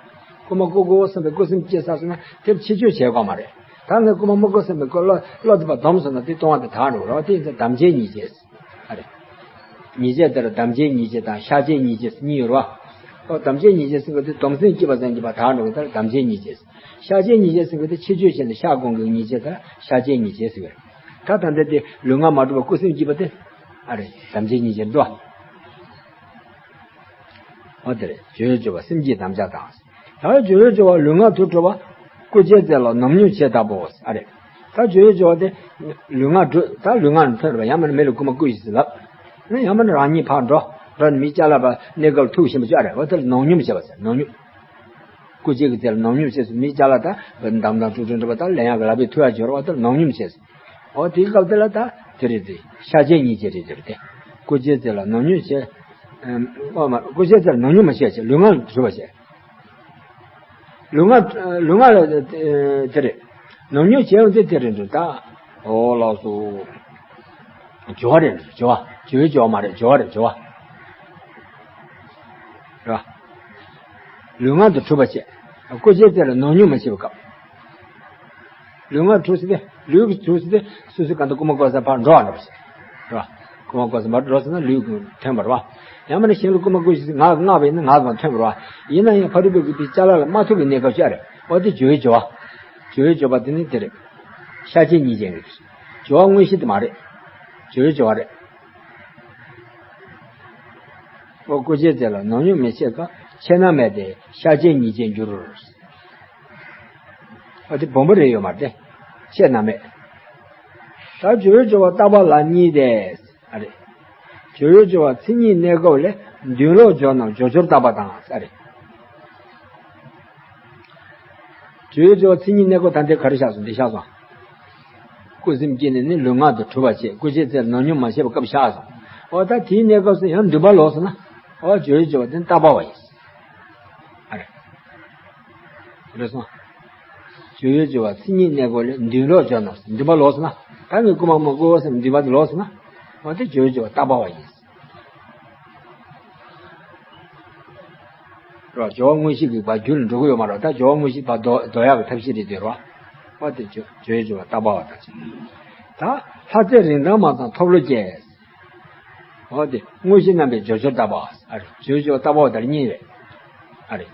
རྐུ་མ་རྐུ་དགོས་བསམ་པའི་རྐུ་སེམས་སྐྱེས་ཚར་སོང་ན་དེར་ཕྱི་བཅོས་བྱེད་དགོས་མ་རེད། ད་ངས་རྐུ་མ་མ་རྐུ་བསམ་པའི་རྐུ་བློ་བློ་དེ་ཕར་སྡོམ་སོང་ན་དེ་ལྟུང་བ་དེ་དག་འགྲོ་གི་རེད། དེ་ཡིན་ཙང་དམ་བཅའི་ཉེས་བྱས། ཨ་རེད། ཉེས་བྱས་དེར་དམ་བཅའི་ཉེས་བྱས་དང་གཤག་བྱའི་ཉེས་བྱས་གཉིས་ཡོད་རེད་བ། ཨོ་དམ་བཅའི་ཉེས་བྱས་ཟེར་གི་དེ་སྡོམ་སེམས་སྐྱེས་པ་ཙམ་གྱིས་ཕར་དག་འགྲོ་གི་དེར་དམ་བཅའི་ཉེས་བྱས། གཤག་བྱའི་ཉེས་བྱས་ཟེར་གི་དེ་ཕྱི་བཅོས་བྱས་ནས་གཤག་དགོས་གི་ཉེས་བྱས་དེར་གཤག་བྱའི་ཉེས་བྱས་ཟེར་གི་རེད། ད་ད་ལྟ་དེ་ལུས་ངག་མ་གྲུབ་པ་རྐུ་སེམས་སྐྱེས་པ་དེ། ཨ་རེད། དམ་བཅའི་ཉེས་བྱས་འདུག་བ། ཨོ་དེ་རེད། སྦྱོར་ཡོད་སྦྱོར་བ་སེམས་བསྐྱེད་དམ་བཅའ་དང་། ད་སྦྱོར་ཡོད་སྦྱོར་བ་ལུས་ངག་དུ་གྲུབ་པ། རྐུ་བྱའི་རྫས་ལ་ནོར་སྙོམས་བྱེད་ལྟ་བུའོ། ཨ་རེད། ད་སྦྱོར་ཡོད་སྦྱོར་བ་དེ་ལུས་ངག་གྲུབ། ད་ལུས་ངག་ལ་ཐོན་རེད་པ། ཡང་མིན་ན་མི་ལ་རྐུ་མ་རྐུས་ཤིག་ཟེར་ལབ། ཡང་མིན་ན་རང་ཉིད་ཕར་འགྲོ། འགྲོ་ནས་མི་ཅ་ལག་པ་གནས་སྐབས་ལ་ཐུག་བཞིན་པ་ཅིག་ཨ་རེད། འོ་དེ་ལ་ནོར་སྙོམས་བྱེད་པ་ཟེར། ནོར་སྙོམས། རྐུ་བྱའི་རྫས་ལ་ནོར་སྙོམས་བྱེད་ཟེར། མི་ཅ་ལག་ད་འདམ་དང་ཀྲུག་ཀྲུག་འདྲ་པོ་ད་ལེན་ཡག་གི་ལག་པས་ཐུག་ཡག་ཅིག་ཡོད་རེད་པ། འོ་དེ་ལ་ནོར་སྙོམས་བྱེད་ཟེར། འོ་དེའི་སྐབས་དེ་ལ་ད་དེ་རེད་དེ། གཤག་བྱའི་ཉེས་བྱས་རེད་དེ་རེད་དེ། རྐུ་བྱའི་རྫས་ལ་ནོར་སྙོམས་བྱེད། ཨོ་མ་རེད། རྐུ་བྱའི་རྫས་ལ་ནོར་སྙོམས་མ་བྱེད་བྱས། ལུས་ངག་ལ་གྲུབ་པ་བྱས། ལུས་ངག་ལུས་ངག་ལ་དེ་རེད། ནོར་སྙོམས་བྱས་ཡོང་དེ་དེ་རེད་འདུག་ད། ཨོ་ལགས་སོ། སྦྱོར་བ་རེད། སྦྱོར་བ། སྦྱོར་བའི་སྦྱོར་བ་མ་རེད། སྦྱོར་བ་རེད། སྦྱོར་བ། རེད་བ། ལུས་ངག་ཏུ་གྲུབ་པ་བྱས། རྐུ་བྱའི་རྫས་ལ་ནོར་སྙོམས་མ་བྱས་པའི་སྐབས། ལུས་ངག་གྲུབ་ཟེར་ཏེ་ལུས་ཀྱི་གྲུབ་ཟེར་ཏེ་སོ་སོའི་གང་ལྟར་རྐུ་མ་རྐུ་ས་ཕར་འགྲོ་བ་འདྲ་པོ་ཞིག་རེད་བ། རྐུ་མ་རྐུ་ས་མར་འགྲོ་ཟེར་ན་ལུས་ཀྱི་ཐོན་པ་རེད་བ། ཡང་མིན་ན་གཞན་ལ་རྐུ་མ་རྐུ་ཞིག་ངག་གིས་མངགས་པ་ཡིན་ན་ངག་གིས་ཐོན་པ་རེད་བ། ཡིན་ན་ཡང་ཕ་རོལ་པོའི་གི་དེ་ཅ་ལག་ལ་མ་ཐུག་པའི་གནས་སྐབས་ཤིག་རེད། འོ་དེ་སྦྱོར་བའི་སྦྱོར་བ། སྦྱོར་བའི་སྦྱོར་བ་དེ་ནི་དེ་རེད། གཤག་བྱའི་ཉེས་བྱས་རེད། སྦྱོར་བ་དངོས་གཞི་དེ་མ་རེད། སྦྱོར་བའི་སྦྱོར་བ་རེད། ཨོ་རྐུ་བྱའི་རྫས་ལ་ནོར་སྙོམས་མི་བྱེད་ཀ། ཆད་ན་མེད་དེ་གཤག་བྱའི་ཉེས་བྱས་འགྱུར། ཨོ་དེ་སྦོམ་པོ་རེད་ཡོད་མ་རེད། ཆད་ན་མེད། ད་སྦྱོར་བའི་སྦྱོར་བ་རྟག་པ་ལ་གཉིས་ཏེ། ཨ་རེད། སྦྱོར་བའི་སྦྱོར་བ་མཚན་ཉིད་གནས་སྐབས་ལས་མདུན་ལོགས་སྦྱོར་རྣམས་སྦྱོར་སྦྱོར་རྟག་པ་དང་ཨ་རེད། སྦྱོར་བའི་སྦྱོར་བ་མཚན་ཉིད་གནས་སྐབས་ད་ལྟའི་ག་རེ་བཞག་སོང་འདི་བཞག་སོང་། རྐུ་སེམས་སྐྱེས་ནས་ནི་ལུས་ངག་ཏུ་གྲུབ་པ་བྱས། རྐུ་བྱའི་རྫས་ལ་ནོར་སྙོམས་མ་བྱས་པའི་སྐབས་བཞག་སོང་། འོ་ད་དེའི་གནས་སྐབས་སུ་ཡང་མདུན་པ་ལོག་སོང་ན། འོ་སྦྱོར་བའི་སྦྱོར་བ་དེ་རྟག་པ་བ་ཡིན། ཨ་རེད། རེད་སོང་། སྦྱོར་བའི་སྦྱོར་བ་མཚན་ཉིད་གནས་སྐབས་ལས་མདུན་ལོགས་སྦྱོར་རྣམས། མདུན་པ་ལོག་སོང་ན། ད་ངས་རྐུ་མ་མ་རྐུ་བསམ་མདུན་པ་དེ་ལོག་སོང་ན། འོ་དེ་སྦྱོར་བའི་སྦྱོར་བ་རྟག་པ་བ་ཡིན། རེད་བ། སྦྱོར་བ་དངོས་གཞི་གི་བ་རྒྱུད་ལ་འགྲོ་གི་ཡོད་མ་རེད། ད་སྦྱོར་བ་དངོས་གཞི་བ་ལྡོག་ལྡོག་ཡག་གི་ཐབས་ཤེས་རེད་དེ་རེད་བ། འོ་དེ་སྦྱོར་སྦྱོར་བའི་སྦྱོར་བ་རྟག་པ་བ་དང་བཅས། ད་ལྷ་རྫས་རིན་ཐང་མ་ཚང་ཐོབ་བློ་སྐྱེས། འོ་དེ་དངོས་གཞི་རྣམ་པའི་སྦྱོར་སྦྱོར་རྟག་པ། ཨ་རེ། སྦྱོར་སྦྱོར་རྟག་པ་བ་དང་གཉིས་རེད། ཨ་རེ།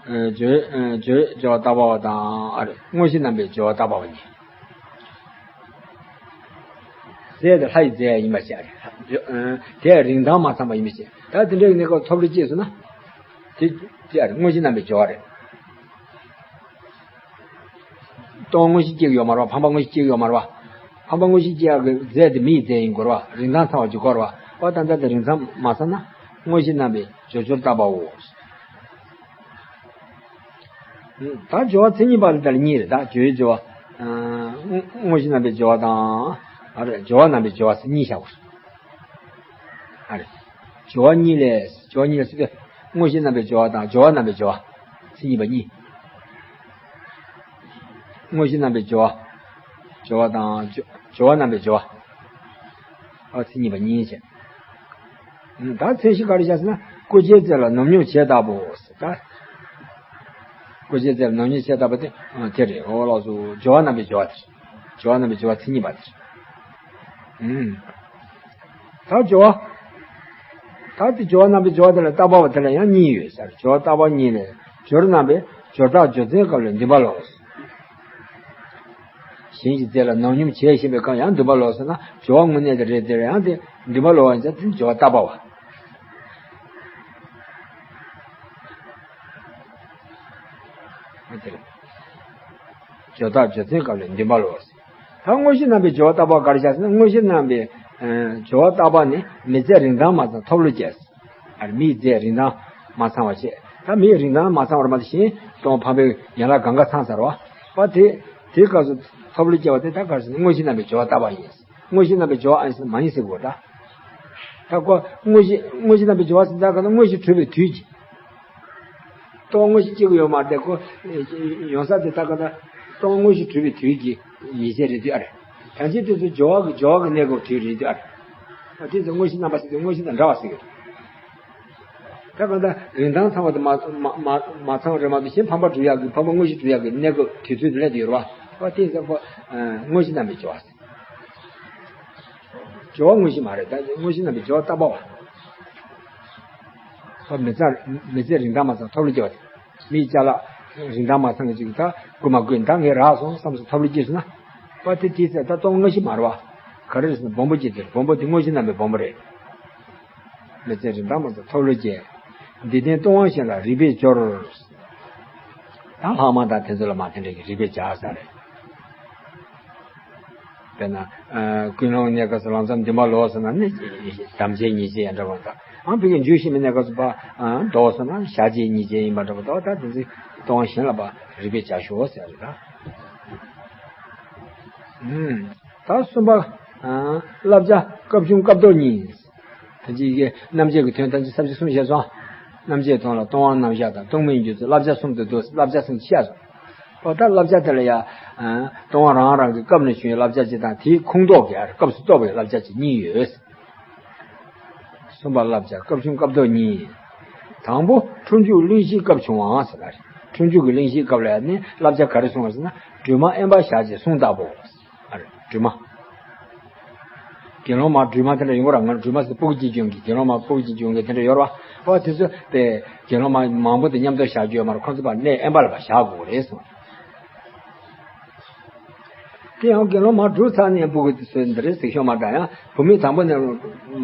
ཨ་སྦྱོར་ཨ་སྦྱོར་སྦྱོར་རྟག་པ་བ་དང་ཨ་རེ། དངོས་གཞི་རྣམ་པའི་སྦྱོར་བ་རྟག་པ་བ་གཉིས། རྫས་དེ་ལྷ་ཡི་རྫས་ཡིན་པ་བྱས། ཨ་རེ། ཨ་དེ་རིན་ཐང་མ་ཚང་བ་ཡིན་པ་བྱས། ད་དེ་འདྲའི་གནས་སྐབས་ཐོབ་བློ་སྐྱེས་སོང་ན། དེ་དེ་ཨ་རེ་དངོས་གཞི་རྣམ་པའི་སྦྱོར་བ་རེད། ལྟུང་བ་དངོས་གཞི་སྐྱེ་གི་ཡོད་མ་རེད་བ། ཕམ་པ་དངོས་གཞི་སྐྱེ་གི་ཡོད་མ་རེད་བ། ཕམ་པ་དངོས་གཞི་སྐྱེ་ཡག་གི་རྫས་དེ་མི་ཡི་རྫས་ཡིན་དགོས་རེད་བ། རིན་ཐང་ཚང་བ་ཅིག་དགོས་རེད་བ། ཨོ་ད་ལྟ་དེ་རིན་ཐང་མ་ཚང་ན་དངོས་གཞི་རྣམ་པའི་སྦྱོར་སྦྱོར་བཏགས་པའོ། ད་སྦྱོར་བ་མཚན་ཉིད་པ་ལ་ད་ལ་གཉིས་རེད། ད་སྦྱོར་བའི་སྦྱོར་བ། དངོས་གཞི་རྣམ་པའི་སྦྱོར་བ་དང་། ཨ་རེ་སྦྱོར་བ་རྣམ་པའི་སྦྱོར་བ་ཟེར་གཉིས་བཞག་དགོས། ཨ་རེ། སྦྱོར་བ་གཉིས་ལས། སྦྱོར་བ་གཉིས་ལས་ཟེར་དུས། དངོས་གཞི་རྣམ་པའི་སྦྱོར་བ་དང་སྦྱོར་བ་རྣམ་པའི་སྦྱོར་བ། མཚན་ཉིད་པ་གཉིས། དངོས་གཞི་རྣམ་པའི་སྦྱོར་བ། སྦྱོར་བ་དང་སྦྱོར་སྦྱོར་བ་རྣམ་པའི་སྦྱོར་བ། ཨ་མཚན་ཉིད་པ་གཉིས་བྱས། ད་མཚན་གཞི་ག་རེ་བྱས་ཟེར་ན། བཀོལ་བྱའི་རྫས་ལ་ནམ་སྙོམས་བྱས་ལྟ་བུ་ཟེར་ད། བཀོལ་བྱའི་རྫས་ལ་ནམ་སྙོམས་བྱས་ལྟ་བུ་དེ། ཨ་དེ་རེད། འོ་ལགས་སོ། སྦྱོར་བ་རྣམ་པའི་སྦྱོར་བ་དེ་རེད། སྦྱོར་བ་རྣམ་པའི་སྦྱོར་བ་མཚན་ཉིད་པ་དེ་རེད། ཨུམ། ད་སྦྱོར་བ། ད་དེ་སྦྱོར་བ་རྣམ་པའི་སྦྱོར་བ་དེ་ལ་བཏགས་པ་བ་དེ་ལ་ཡང་གཉིས་ཡོད་ཟེར། སྦྱོར་བ་བཏགས་པ་གཉིས་ལས། སྦྱོར་རྣམ་པའི་སྦྱོར་བཏགས་སྦྱོར་ཚུལ་སྐབས་ལས་འདུན་པ་ལོག། གཞན་གྱི་རྫས་ལ་ནམ་སྙོམས་བྱས་ཞེས་པའི་སྐབས་ཡང་འདུན་པ་ལོག་ཟེར་ན། སྦྱོར་བ་དངོས་གནས་དེ་རེད། དེ་ལ་ཡང་དེ་འདུན་པ་ལོག་པ་ཡིན་ཙང་དེ་སྦྱོར་བ་བཏགས་པ་བ། འོ་དེ་རེད། སྦྱོར་བཏགས་སྦྱོར་ཚུལ་སྐབས་ལས་འདུན་པ་ལོག་ཟེར། ད་དངོས་གཞི་རྣམ་པའི་སྦྱོར་བ་བཏགས་པ་ག་རེ་བྱས་ཟེར་ན། དངོས་གཞི་རྣམ་པའི་ཨ་སྦྱོར་བ་བཏགས་པ་ནི་མི་ཚེ་རིན་ཐང་མ་ཚང་ཐོབ་ལོ་སྐྱེས། ཨ་རེ་མིའི་རྫས་རིན་ཐང་མ་ཚང་བ་བྱས། ད་མིའི་རིན་ཐང་མ་ཚང་བར་མ་དེ་བཞིན་སྟོང་ཕམ་པའི་ཡན་ལག་གང་ག་ཚང་ཚར་བ། པ་དེ་དེའི་སྐབས་སུ་ཐོབ་ལོ་སྐྱེ་བ་དེ་ད་ག་རེ་ཟེར་ན། དངོས་གཞི་རྣམ་པའི་སྦྱོར་བ་བཏགས་པ་ཡིན། དངོས་གཞི་རྣམ་པའི་སྦྱོར་བ་ཨ་ཡིན་ཟེར་མ་ཡིན་ཟེར་དགོས་ད། ད་ཁོ་དངོས་གཞི་དངོས་གཞི་རྣམ་པའི་སྦྱོར་བ་ཟེར་ད་ག་ན་དངོས་གཞི་གྲུབ་པའི་དུས་ཀྱི། སྟོང་དངོས་གཞི་སྐྱེ་གི་ཡོད་མ་རེད་དེ། ཁོ་ཡོང་ས་དེ་ད་ག་ན་སྟོང་དངོས་གཞི་གྲུབ་པའི་དུས་ཀྱི་ཉེས་བྱས་རེད་དུས་ཨ་རེད། ད་ཅི་དེ་ཚོ་སྦྱོར་བ་གི་སྦྱོར་བ་གི་གནས་སྐབས་དུས་རེད་དུས་ཨ་རེད། ཨ་དེ་ཚོ་དངོས་གཞི་རྣམ་པ་ཟེར་དུས་དངོས་གཞི་དང་འདྲ་བ་ཟེར་གི་རེད། ད་གང་ལྟར་རིན་ཐང་ཚང་བ་དེ་མ་མ་མ་མ་ཚང་བ་རེད་མ་གཏོགས་གཞན་ཕམ་པ་སྒྲུབ་ཡག་གི་ཕམ་པ་དངོས་གཞི་སྒྲུབ་ཡག་གི་གནས་སྐབས་དུས་ཚོད་དེ་སླེབས་ཡོད་རེད་བ། ཨ་དེ་ཚོ་ཁོ་དངོས་གཞི་རྣམ་པའི་སྦྱོར་བ་ཟེར། སྦྱོར་བ་དངོས་གཞི་མ་རེད། ད་དངོས་གཞི་རྣམ་པའི་སྦྱོར་བ་བཏགས་པ་བ། ཁོ་མི་ཚེ་མི་ཚེ་རིན་ཐང་མ་ཚང་ཐོབ་ལོ་སྐྱེ་བ་དེ། མིའི་ཅ་ལག་རིན་ཐང་མ་ཚང་གི་ཅིག་ད་རྐུ་མ་རྐུས་ད་ངས་རག་སོང་བསམ་སོང་ཐོབ་ལོ་སྐྱེས་སོང་ན། པ་དེ་དེའི་ཚེ་ད་སྟོང་དངོས་གཞི་མ་རེད་བ། ག་རེ་རེད་ཟེར་ན་སྦོམ་པོ་སྐྱེས་དེ་རེད། སྦོམ་པོ་དེ་དངོས་གཞི་རྣམ་པའི་སྦོམ་པོ་རེད། མི་ཚེ་རིན་ཐང་མ་ཚང་ཐོབ་ལོ་སྐྱེས། འདི་ལྟའི་སྟོང་པ་གཞན་ལ་རིགས་པས་སྦྱོར། ད་ལྷག་མ་དང་དེ་ཚོ་ལ་མ་དེ་འདྲ་གི་རིགས་པས་སྦྱར་ས་རེད། དཔེར་ན། ཨ་ཀུན་སློང་གནས་སྐབས་སུ་ལམ་སང་འདུན་པ་ལོག་སོང་ན་ནི་དམ་བཅའི་ཉེས་བྱས་ཡང་འདྲ་བ་དང་། ཨང་ཕ་གི་འཇུ་ཤེས་མི་གནས་སྐབས་སུ་ཕར་ཨ་ལྡོག་སོང་ན་བྱ་བྱེད་ཉེས་བྱས་ཡིན་པ་འདྲ་བ་དང་། ད་དེ་ཚོ་སྟོང་པ་གཞན་ལ་ཕར་རིགས་པས་སྦྱར་ཤོག་ཟེར་རེད་ད། ཨུམ། ད་གསུམ་པ། ཨ་བསླབ་བྱ་སྐབས་བྱུང་སྐབས་ཐོབ་གཉིས། ད་ཅི་གི་རྣམ་བཅད་ཀྱི་དོན་ཐམས་ཅད་ས་བཅད་གསུམ་བཤད་སོང་། རྣམ་བཅད་དོན་ལ་སྟོང་པ་རྣམ་གཞག་དང་སྟོང་མིན་སྒྱུ་རྩལ། བསླབ་བྱ་གསུམ་དུ་འདུ། བསླབ་བྱ་གསུམ་བཤད་སོང་། ཨོ་ད་བསླབ་བྱ་དེ་ལ་ཡ། ཨ་སྟོང་པ་རང་རང་གི་སྐབས་ནས་བྱུང་བའི་བསླབ་བྱ་གཅིག་དང་། དེའི་ཁུངས་གཏོགས་ཀྱི་སྐབས་སུ་གཏོགས་པའི་བསླབ་བྱ་གཅིག་གཉིས་ཡོད། གསུམ་པ་བསླབ་བྱ་སྐབས་བྱུང་སྐབས་ཐོབ་གཉིས། དང་པོ་འཁྲུལ་འཇུག་གླེང་གཞིའི་སྐབས་བྱུང་བ་ཟེར་བ་རེད། འཁྲུལ་འཇུག་གི་གླེང་གཞིའི་སྐབས་ལ་ཡ་ནི་བསླབ་བྱ་ག་རེ་གསུངས་པ་ཟེར་ན། སྒྲོན་མ་དབེན་པར་བཞག་ཅིང་གཟུངས་བཏབ་བོ། ཨ་རེ་སྒྲོན་མ། དགེ་སློང་མ་སྒྲོལ་མ་དེ་འདྲ་ཡོང་གི་རེད། ང་སྒྲོལ་མ་ཟེར་སྤུ་གུ་གཅིག་བྱུང་གི། དགེ་སློང་མ་སྤུ་གུ་གཅིག་བྱུང་གི་དེ་འདྲ་ཡོད་རེད་བ། ཨོ་དེ་ཚོ་དེ་དགེ་སློང་མ་མང་པོ་དེ་མཉམ་དུ་བཞག་རྒྱུ་ཡོད་མ་རེད། ཁོ་ཚོ་ཕར་གནས་དབེན་པ་ལ་ཕར་བཞག་དགོས་རེད་གསུངས། དེ་ཡང་དགེ་སློང་མ་སྒྲུབ་ཚར་ནས་སྤུ་གུ་དེ་ཚོ་འདི་འདྲ་ཟིག་ཤོར་མ་འདྲ། ཡང་བུད་མེད་དང་པོ་ནས་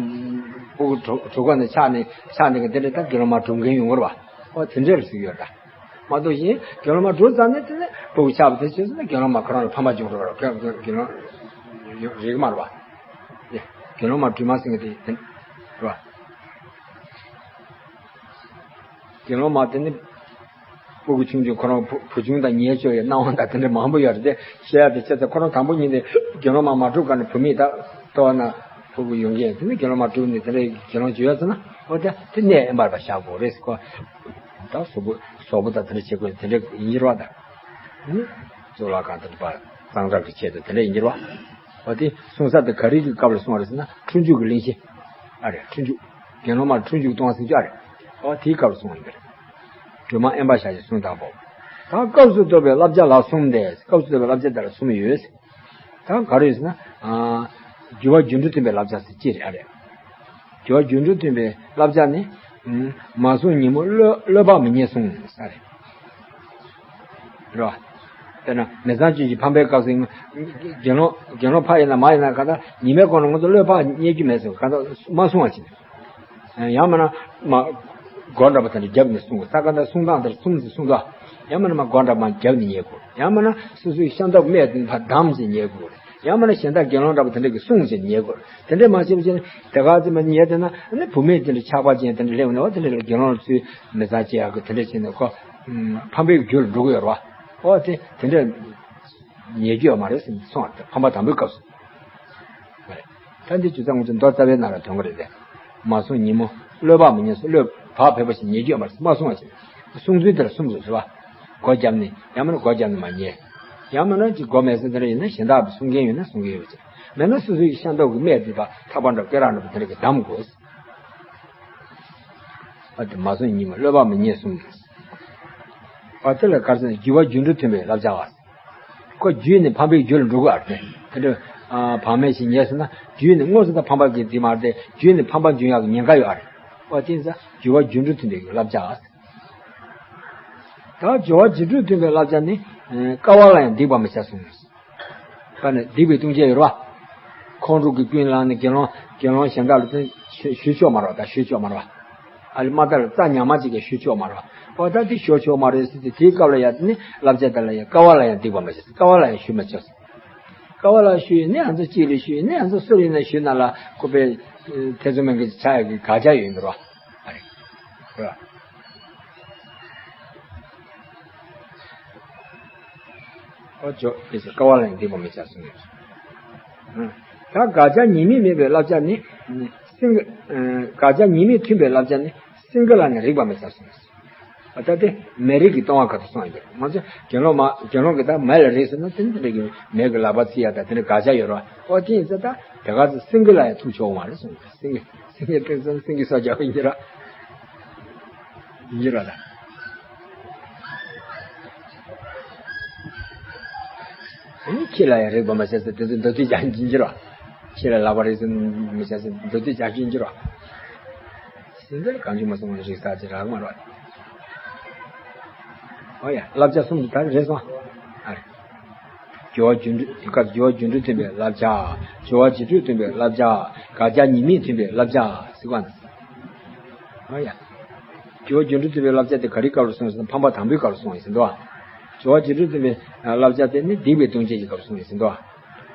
སྤུ་གུ་གྲོད་ཁོག་ནས་ཆགས་ནས་ཆགས་ནས་གི་དེ་འདྲ་ད་དགེ་སློང་མ་སྒྲུབ་མཁན་ཡོང་གི་རེད་བ། ཨོ་དེ་འདྲ་རེད་ཟེར་གྱི་ཡོད་རེད། མ་གཏོགས་གཞན་དགེ་སློང་མ་སྒྲུབ་ཚར་ནས་དེ་ནས་སྤུ་གུ་ཆགས་པ་དེ་བྱས་ཟིན་ན་དགེ་སློང་མ་ཁོ་རང་ལ་ཕན་པ་འབྱུང་འགྲོ་བ་རེད། དགེ་སློང་རེད་མ་རེད་བ། དགེ་སློང་མ་སྒྲོལ་མ་ཟེར་མཁན་དེ་རེད་བ། དགེ་སློང་མ་དེ་ནི་སྤུ་གུ་ཆུང་ཆུང་ཁོ་རང་བུ་བུ་ཆུང་དང་ཉེ་ཆོག་ཡི་སྣང་བ་དང་དེ་འདྲ་མང་པོ་ཡོད་རེད་དེ། བཤད་ཡ་དེ་བྱས་ཚེ་ཁོ་རང་དང་པོ་ཉིད་ནས་དགེ་སློང་མ་མ་སྒྲུབ་ག་ནས་བུད་མེད་ད་ལྟོ་བ་ན་སྤུ་གུ་ཡོང་གི་ཡོད། དེ་ནི་དགེ་སློང་མ་སྒྲུབ་ནས་དེ་འདྲ་དགེ་སློང་བྱོས་ཡོད་ཚེ་ན། ཨོ་དེ་དེ་གནས་དབེན་པར་ཕར་བཞག་དགོས་རེད་ཟེར་ཁོ། ད་གཟུགས་པོ་གཟུགས་པོ་དང་དེ་འདྲ་བྱེད་དགོས་དེ་འདྲ་ཡིན་གྱི་རེད་བ། ད་ནི་གཙུག་ལག་ཁང་དུ་ཕར་གཙང་སྦྲ་གི་ཆེད་དུ་དེ་འདྲ་ཡིན་གྱི་རེད་བ། ཨོ་དེ་གསུང་ས་དེ་ག་རེ་གི་སྐབས་ལ་གསུང་བ་རེད་ཟེར་ན། འཁྲུལ་འཇུག་གི་གླེང་གཞི། ཨ་རེད། འཁྲུལ་འཇུག་དགེ་སློང་མ་འཁྲུལ་འཇུག་གཏོང་བ་ཟེར་གྱི་ཨ་རེད། ཨོ་དེའི་སྐབས་ལ་གསུང་བ་ཡིན་གྱི་རེད། སྒྲོལ་མ་དབེན་པར་བཞག་ཅིང་གཟུངས་བཏབ་བོ། ད་སྐབས་སུ་བསྟོད་པའི་བསླབ་བྱ་ལ་གསུམ་སྟེ། སྐབས་སུ་བསྟོད་པའི་བསླབ་བྱ་དེ་ལ་གསུམ་ཡོད། ད་ག་རེ་ཡོད་ཟེར་ན། ཨ་རྒྱུ་བ་རྒྱུ་འབྲས་མཐུན་པའི་བསླབ་བྱ་ཟེར་གྱི་རེད། ཨ་རེད། རྒྱུ་བ་རྒྱུ་འབྲས་མཐུན་པའི་བསླབ་བྱ་ནི། ཨུམ། མ་བསྲུངས་ཉིན་མོ་བློས་བློས་བག་མི་ཉལ་བསྲུང་ས་རེད། རེད་བ། དཔེར་ན་མི་ཚངས་སྤྱོད་ཀྱི་ཕམ་པའི་སྐབས་སུ་དགེ་སློང་དགེ་སློང་ཕ་ཡིན་ན་མ་ཡིན་ན་གང་ལྟར་ཉི་མའི་གོང་ལ་ང་ཚོ་བློས་བག་ཉལ་རྒྱུ་མེད་ཟེར། གང་ལྟར་མ་བསྲུང་བ་བྱེད། ཡང་མིན་ན་མ་སྒོ་འདྲ་པོ་དེ་འདྲ་བརྒྱབ་ནས་བསྲུང་དགོས། ས་ག་ད་བསྲུང་སྟངས་དེར་གསུམ་ཞིག་བསྲུང་དགོས། ཡང་མིན་ན་མ་སྒོ་འདྲ་པོ་བརྒྱབ་ནས་ཉལ་དགོས། ཡང་མིན་ན་སོ་སོའི་ཤམ་ཐབས་རྨས་དེ་ཕར་བསྡམས་ཤིག་ཉལ་དགོས། ཡང་མིན་ན་གཞན་དག་དགེ་སློང་འདྲ་པོ་དེ་འདྲ་གིས་སྲུང་བྱས་ཉལ་དགོས། དེ་འདྲས་མ་བྱས་པ་བྱས་ན་དེ་ག་ཚོད་མ་ཉལ་དེ་ན་ནི་བུད་མེད་དེ་འདྲ་ཆགས་པ་ཅན་དེ་འདྲ་སླེབས་ནས་འོ་དེ་འདྲ་ལ་དགེ་སློང་ལ་ཚུལ་མི་བཟང་བྱེད་ཡག་གི་དེ་འདྲ་བྱས་ནས་ཁོ་ཕམ་པའི་རྒྱུ་ལ་འགྲོ་གི་ཡོད་རེད་བ། འོ་དེ་དེ་འདྲ་ཉལ་རྒྱུ་ཡོད་མ་རེད་ཟེར་ནས་གསུངས་པ་རེད། ཕམ་པ་དང་པོའི་སྐབས་སུ། ད་འདི་ཇི་ལྟར་ངོ་ཚ་མདོ་རྩ་བའི་ནང་ལ་ཐོན་གི་རེད་དེ། མ་བསྲུང་ཉིན་མོ་བློས་བག་མི་ཉལ་སོ། བློས་བག་ཕེབས་པ་ཞིག་ཉལ་རྒྱུ་ཡོད་མ་རེད། མ་བསྲུང་བ་ཞིག་སྲུང་ཚུལ་དེ་ལ་གསུམ་རེད་ཟེར་བ། སྒོ་བརྒྱབ་ནས་ཡང་མིན་ན་སྒོ་བརྒྱབ་ནས་མ་ཉལ། ཡང་མིན་ན་ཅིག་སྒོ་མེད་ས་དེ་འདྲ་ཡིན་ན་གཞན་དག་གི་སྲུང་མཁན་ཡོད་ན་སྲུང་གི་ཡོད་པ་ཅིག་མེད་ན་སོ་སོའི་ཤ་མདོག་གི་སྨད་དེ་དང་ཐག་པ་འདྲ་སྐེ་རགས་འདྲ་པོ་དེ་འདྲ་གི་བསྡམ་དགོས། ཨ་དེ་མ་བསྲུང་ཉིན་མོ་བློས་བག་མི་ཉལ་གསུམ་རེད། ཨ་དེ་ལ་ག་རེ་ཟེར་ན་རྒྱུ་བ་རྒྱུ་འབྲས་མཐུན་པའི་བསླབ་བྱ་བ། ཁོ་བརྒྱུད་ནས་ཕམ་པའི་རྒྱུ་ལ་འགྲོ་གི་ཨ་རེད། དེ་འདྲ་ཨ་བག་མེད་ཞིག་ཉལ་སོང་ན་བརྒྱུད་ནས་དངོས་སུ་ད་ཕམ་པ་གི་དེ་མ་རེད་དེ་བརྒྱུད་ནས་ཕམ་པ་འབྱུང་ཡག་གི་ཉེན་ཁ་ཡོད་ཨ་རེད། ཨོ་དེ་ཡིན་ཙང་རྒྱུ་བ་རྒྱུ་འབྲས་མཐུན་པའི་བསླབ་བྱ། ད་རྒྱུ་བ་རྒྱུ་འབྲས་མཐུན་པའི་བསླབ་བྱ་ནི་ཨ་དཀའ་བ་ལ་ཡང་སྡིག་པ་མི་བྱ་གསུངས། ད་ནི་སྡིག་པའི་ལྟུང་བྱེད་ཡོད་རེད་བ། ཁོང་ཁྲོ་གི་ཀུན་བསླངས་ནས་དགེ་སློང་དགེ་སློང་གཞན་དག་ལ་ཞུ་ཆོག་མ་རེད་བ། ད་ཞུ་ཆོག་མ་རེད་བ། ཨ་ལི་མ་ད་ལ་རྩ་ཉག་མ་ཅིག་གིས་ཞུ་ཆོག་མ་རེད་བ། ཨོ་ད་དེ་ཞུ་ཆོག་མ་རེད་ཟེར་ཏེ་དེའི་སྐབས་ལ་ཡང་ནི་བསླབ་བྱ་དེ་ལ་ཡང་དཀའ་བ་ལ་ཡང་སྡིག་པ་མི་བྱ། དཀའ་བ་ལ་ཡང་ཞུ་མི་ཆོག་དཀའ་བ་ལ་ཞུ་ཡིན་ནི་ང་ཚོ་གཅིག་ལ་ཞུ་ཡིན་ནི་ང་ཚོ་སུ་ཡིན་ན་ཞུ་ན་ལ་ཁོ་པའི་ཐེ་ཚོམ་མེད་མཁན་ཅིག་ཆགས་ཡག་གི་དགག་བྱ་ཡོད་འདུག་ར། ཨ་རེ། ར། ཨོ་ཅོ་དེ་ཚོ་དཀའ་བ་ལ་ཡང་སྡིག་པ་མི་བྱ་གསུངས་ཡོད། ད་དགག་བྱ་ཉེས་དམིགས་མེད་པའི་བསླབ་བྱ་ནི་སེང་གེ། དགག་བྱ་ཉེས་དམིགས་མཐུན་པའི་བསླབ་བྱ་ནི་སེང་གེ་ལ་ནི་རེག་པ་མི་བྱ་གསུངས། ད་དེ་མེ་རེག་གི་ལྟུང་བ་ཁག་ཏུ་གསུངས་ཡོད་པས་ང་ཚོ་དགེ་སློང་མ་དགེ་སློང་གིས་ད་མེ་ལ་རེག་སོང་ན་དེ་འདི་རེག་གི་མེ་གི་ལག་པ་བཙིར་ཡག་ད་དེ་འདྲ་དགག་བྱ་ཡོད་རེད་བ། ཨོ་དེ་ཡིན་ཙང་ད་དེ་ག་ཚོད་སེང་གེ་ལ་ཡང་ཐུག་ཆོག་མ་རེད་གསུངས་ཡོད་པས། སེང་གེ་སེང་གེ་སྟེང་སང་སེང་གེ་སོགས་རྒྱག་གི་ཡིན་ར། ཡིན་ར་ད། ཨ་ནི་ཁྱི་ལ་ཡང་རེག་པ་མ་བྱས་ཟེར་དེ་ཚོ་མདོ་སྡུད་རྒྱག་གིན་གྱི་ར། ཁྱི་ལ་ལག་པ་རེག་ཟེར་མི་བྱས་ཟེར་མདོ་སྡུད་རྒྱག་གིན་གྱི་ར། སེམས་ཁྲལ་གང་བྱུང་མ་སོང་བ་རིག་ས་ཅི་རག་མ་རོགས། ཨོ་ཡ་བསླབ་བྱ་གསུམ་དུ་དར་རེད་སོང་། ཨ་རེ། སྦྱོར་བ་རྒྱུ་འབྲས་དེ་སྐབས་སྦྱོར་བ་རྒྱུ་འབྲས་མཐུན་པའི་བསླབ་བྱ། སྦྱོར་བ་རྗེས་འགྲོས་མཐུན་པའི་བསླབ་བྱ། དགག་བྱ་ཉེས་དམིགས་མཐུན་པའི་བསླབ་བྱ་ཟེར་བ་ནི། ཨོ་ཡ། སྦྱོར་བ་རྒྱུ་འབྲས་མཐུན་པའི་བསླབ་བྱ་དེ་ག་རེའི་སྐབས་ལ་གསུངས་ཟེར་ན་ཕམ་པ་དང་པོའི་སྐབས་ལ་གསུངས་ཡིན་ཟེར་འདུག་ཨ། སྦྱོར་བ་རྗེས་འགྲོས་མཐུན་པའི་བསླབ་བྱ་དེ་ནི་སྡིག་པའི་ལྟུང་བྱེད་ཀྱི་སྐབས་ལ་གསུངས་ཡིན་ཟེར་འདུག་ཨ།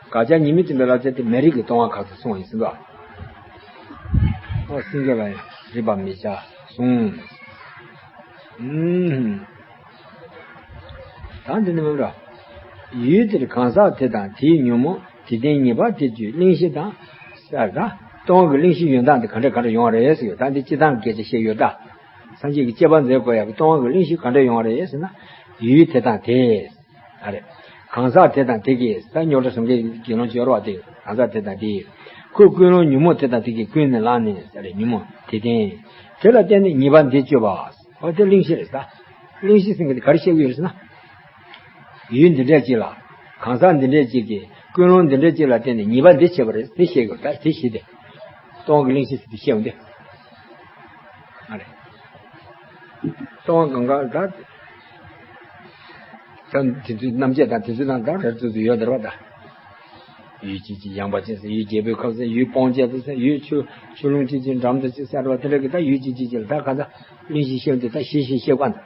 དགག་བྱ་ཉེས་དམིགས་མཐུན་པའི་བསླབ་བྱ་དེ་མེ་རེག་གི་ལྟུང་བ་ཁག་ཏུ་གསུངས་ཡིན་ཟེར་འདུག་ཨ། ཨོ་སེང་གེ་ལ་ཡང་རེག་པ་མི་བྱ་གསུངས། ཨུམ། ད་འདི་ནི་མིན་འགྲོ། ཡུལ་དེར་གང་ཟག་དེ་དང་དེའི་ཉོན་མོངས་དེ་ལྡན་ཉེས་པ་དེ་བརྗོད་གླེང་གཞི་དང་། ས་ད། ལྟུང་བ་གི་གླེང་གཞིའི་ཡོན་བདག་འདི་ག་འདྲ་ག་འདྲ་ཡོང་བ་རེད་ཟེར་ཡོད། ད་འདི་སྤྱིར་བཏང་གི་སྐད་ཆ་བཤད་ཡོད་ད། སངས་རྒྱས་ཀྱི་བཅས་པ་མཛད་དགོས་ཡག་གི་ལྟུང་བ་གི་གླེང་གཞི་ག་འདྲ་ཡོང་བ་རེད་ཟེར་ན། ཡུལ་དེ་དང་དེ། ཨ་རེ། གང་ཟག་དེ་དང་དེ་གིས་ད་རྙོག་དྲ་བཟོ་མཁན་དགེ་སློང་ཅིག་ཡོད་རེད་བ་དེ། གང་ཟག་དེ་དང་དེ་ཡིས། ཁོས་ཀུན་སློང་ཉོན་མོངས་དེ་དང་དེ་གིས་ཀུན་ནས་བསླངས་ནས་ཟེར་རེད་ཉོན་མོངས་དེ་ལྡན། དེ་ལ་བརྟེན་ནས་ཉེས་པ་འདི་སྤྱོད་པ། འོ་དེ་གླེང་གཞི་རེད་ད། གླེང་གཞི་ཟེར་མཁན་དེ་ག་རེ་བཤད་ཀྱི་ཡོད་རེད་ཟེར་ན། ཡུལ་འདི་འདྲ་ཅིག་ལ། གང་ཟག་འདི་འདྲ་ཅིག་གིས་ཀུན་སློང་འདི་འདྲ་ཅིག་ལ་བརྟེན་ནས་ཉེས་པ་འདི་བྱས་པ་རེད་དེ་བཤད་ཀྱི་ཡོད་ད་དེ་གཞི་དེ། ལྟུང་བ་གི་གླེང་གཞི་ཟེར་དེ་བཤད་འོང་དེ། ཨ་རེ། ལྟུང་བ་གང་ག་ད། ད་དེ་ཚོའི་རྣམ་བཤད་དང་དེ་ཚོའི་ནང་ད་རེ་ཚོད་ཚོད་ཡོད་དེ་རེད་བ་ད། ཡུལ་གཅིག་གཅིག་ཡངས་པ་ཅན་ཟེར་ཡུལ་རྒྱལ་པོའི་ཁབ་ཟེར་ཡུལ་སྤང་བྱ་ཟེར་ཡུལ་ཆུ་ཆུ་ཀླུང་གཅིག་གཅིག་འགྲམ་དུ་ཅིག་ཟེར་བ་དེ་འདྲ་གི་ད་ཡུལ་གཅིག་གཅིག་གཅིག་ལ་ད་ག་ད་གླེང་གཞི་བཤད་དེ་ད་ཤེས་ཤེས་བཤད་པ་འདུག་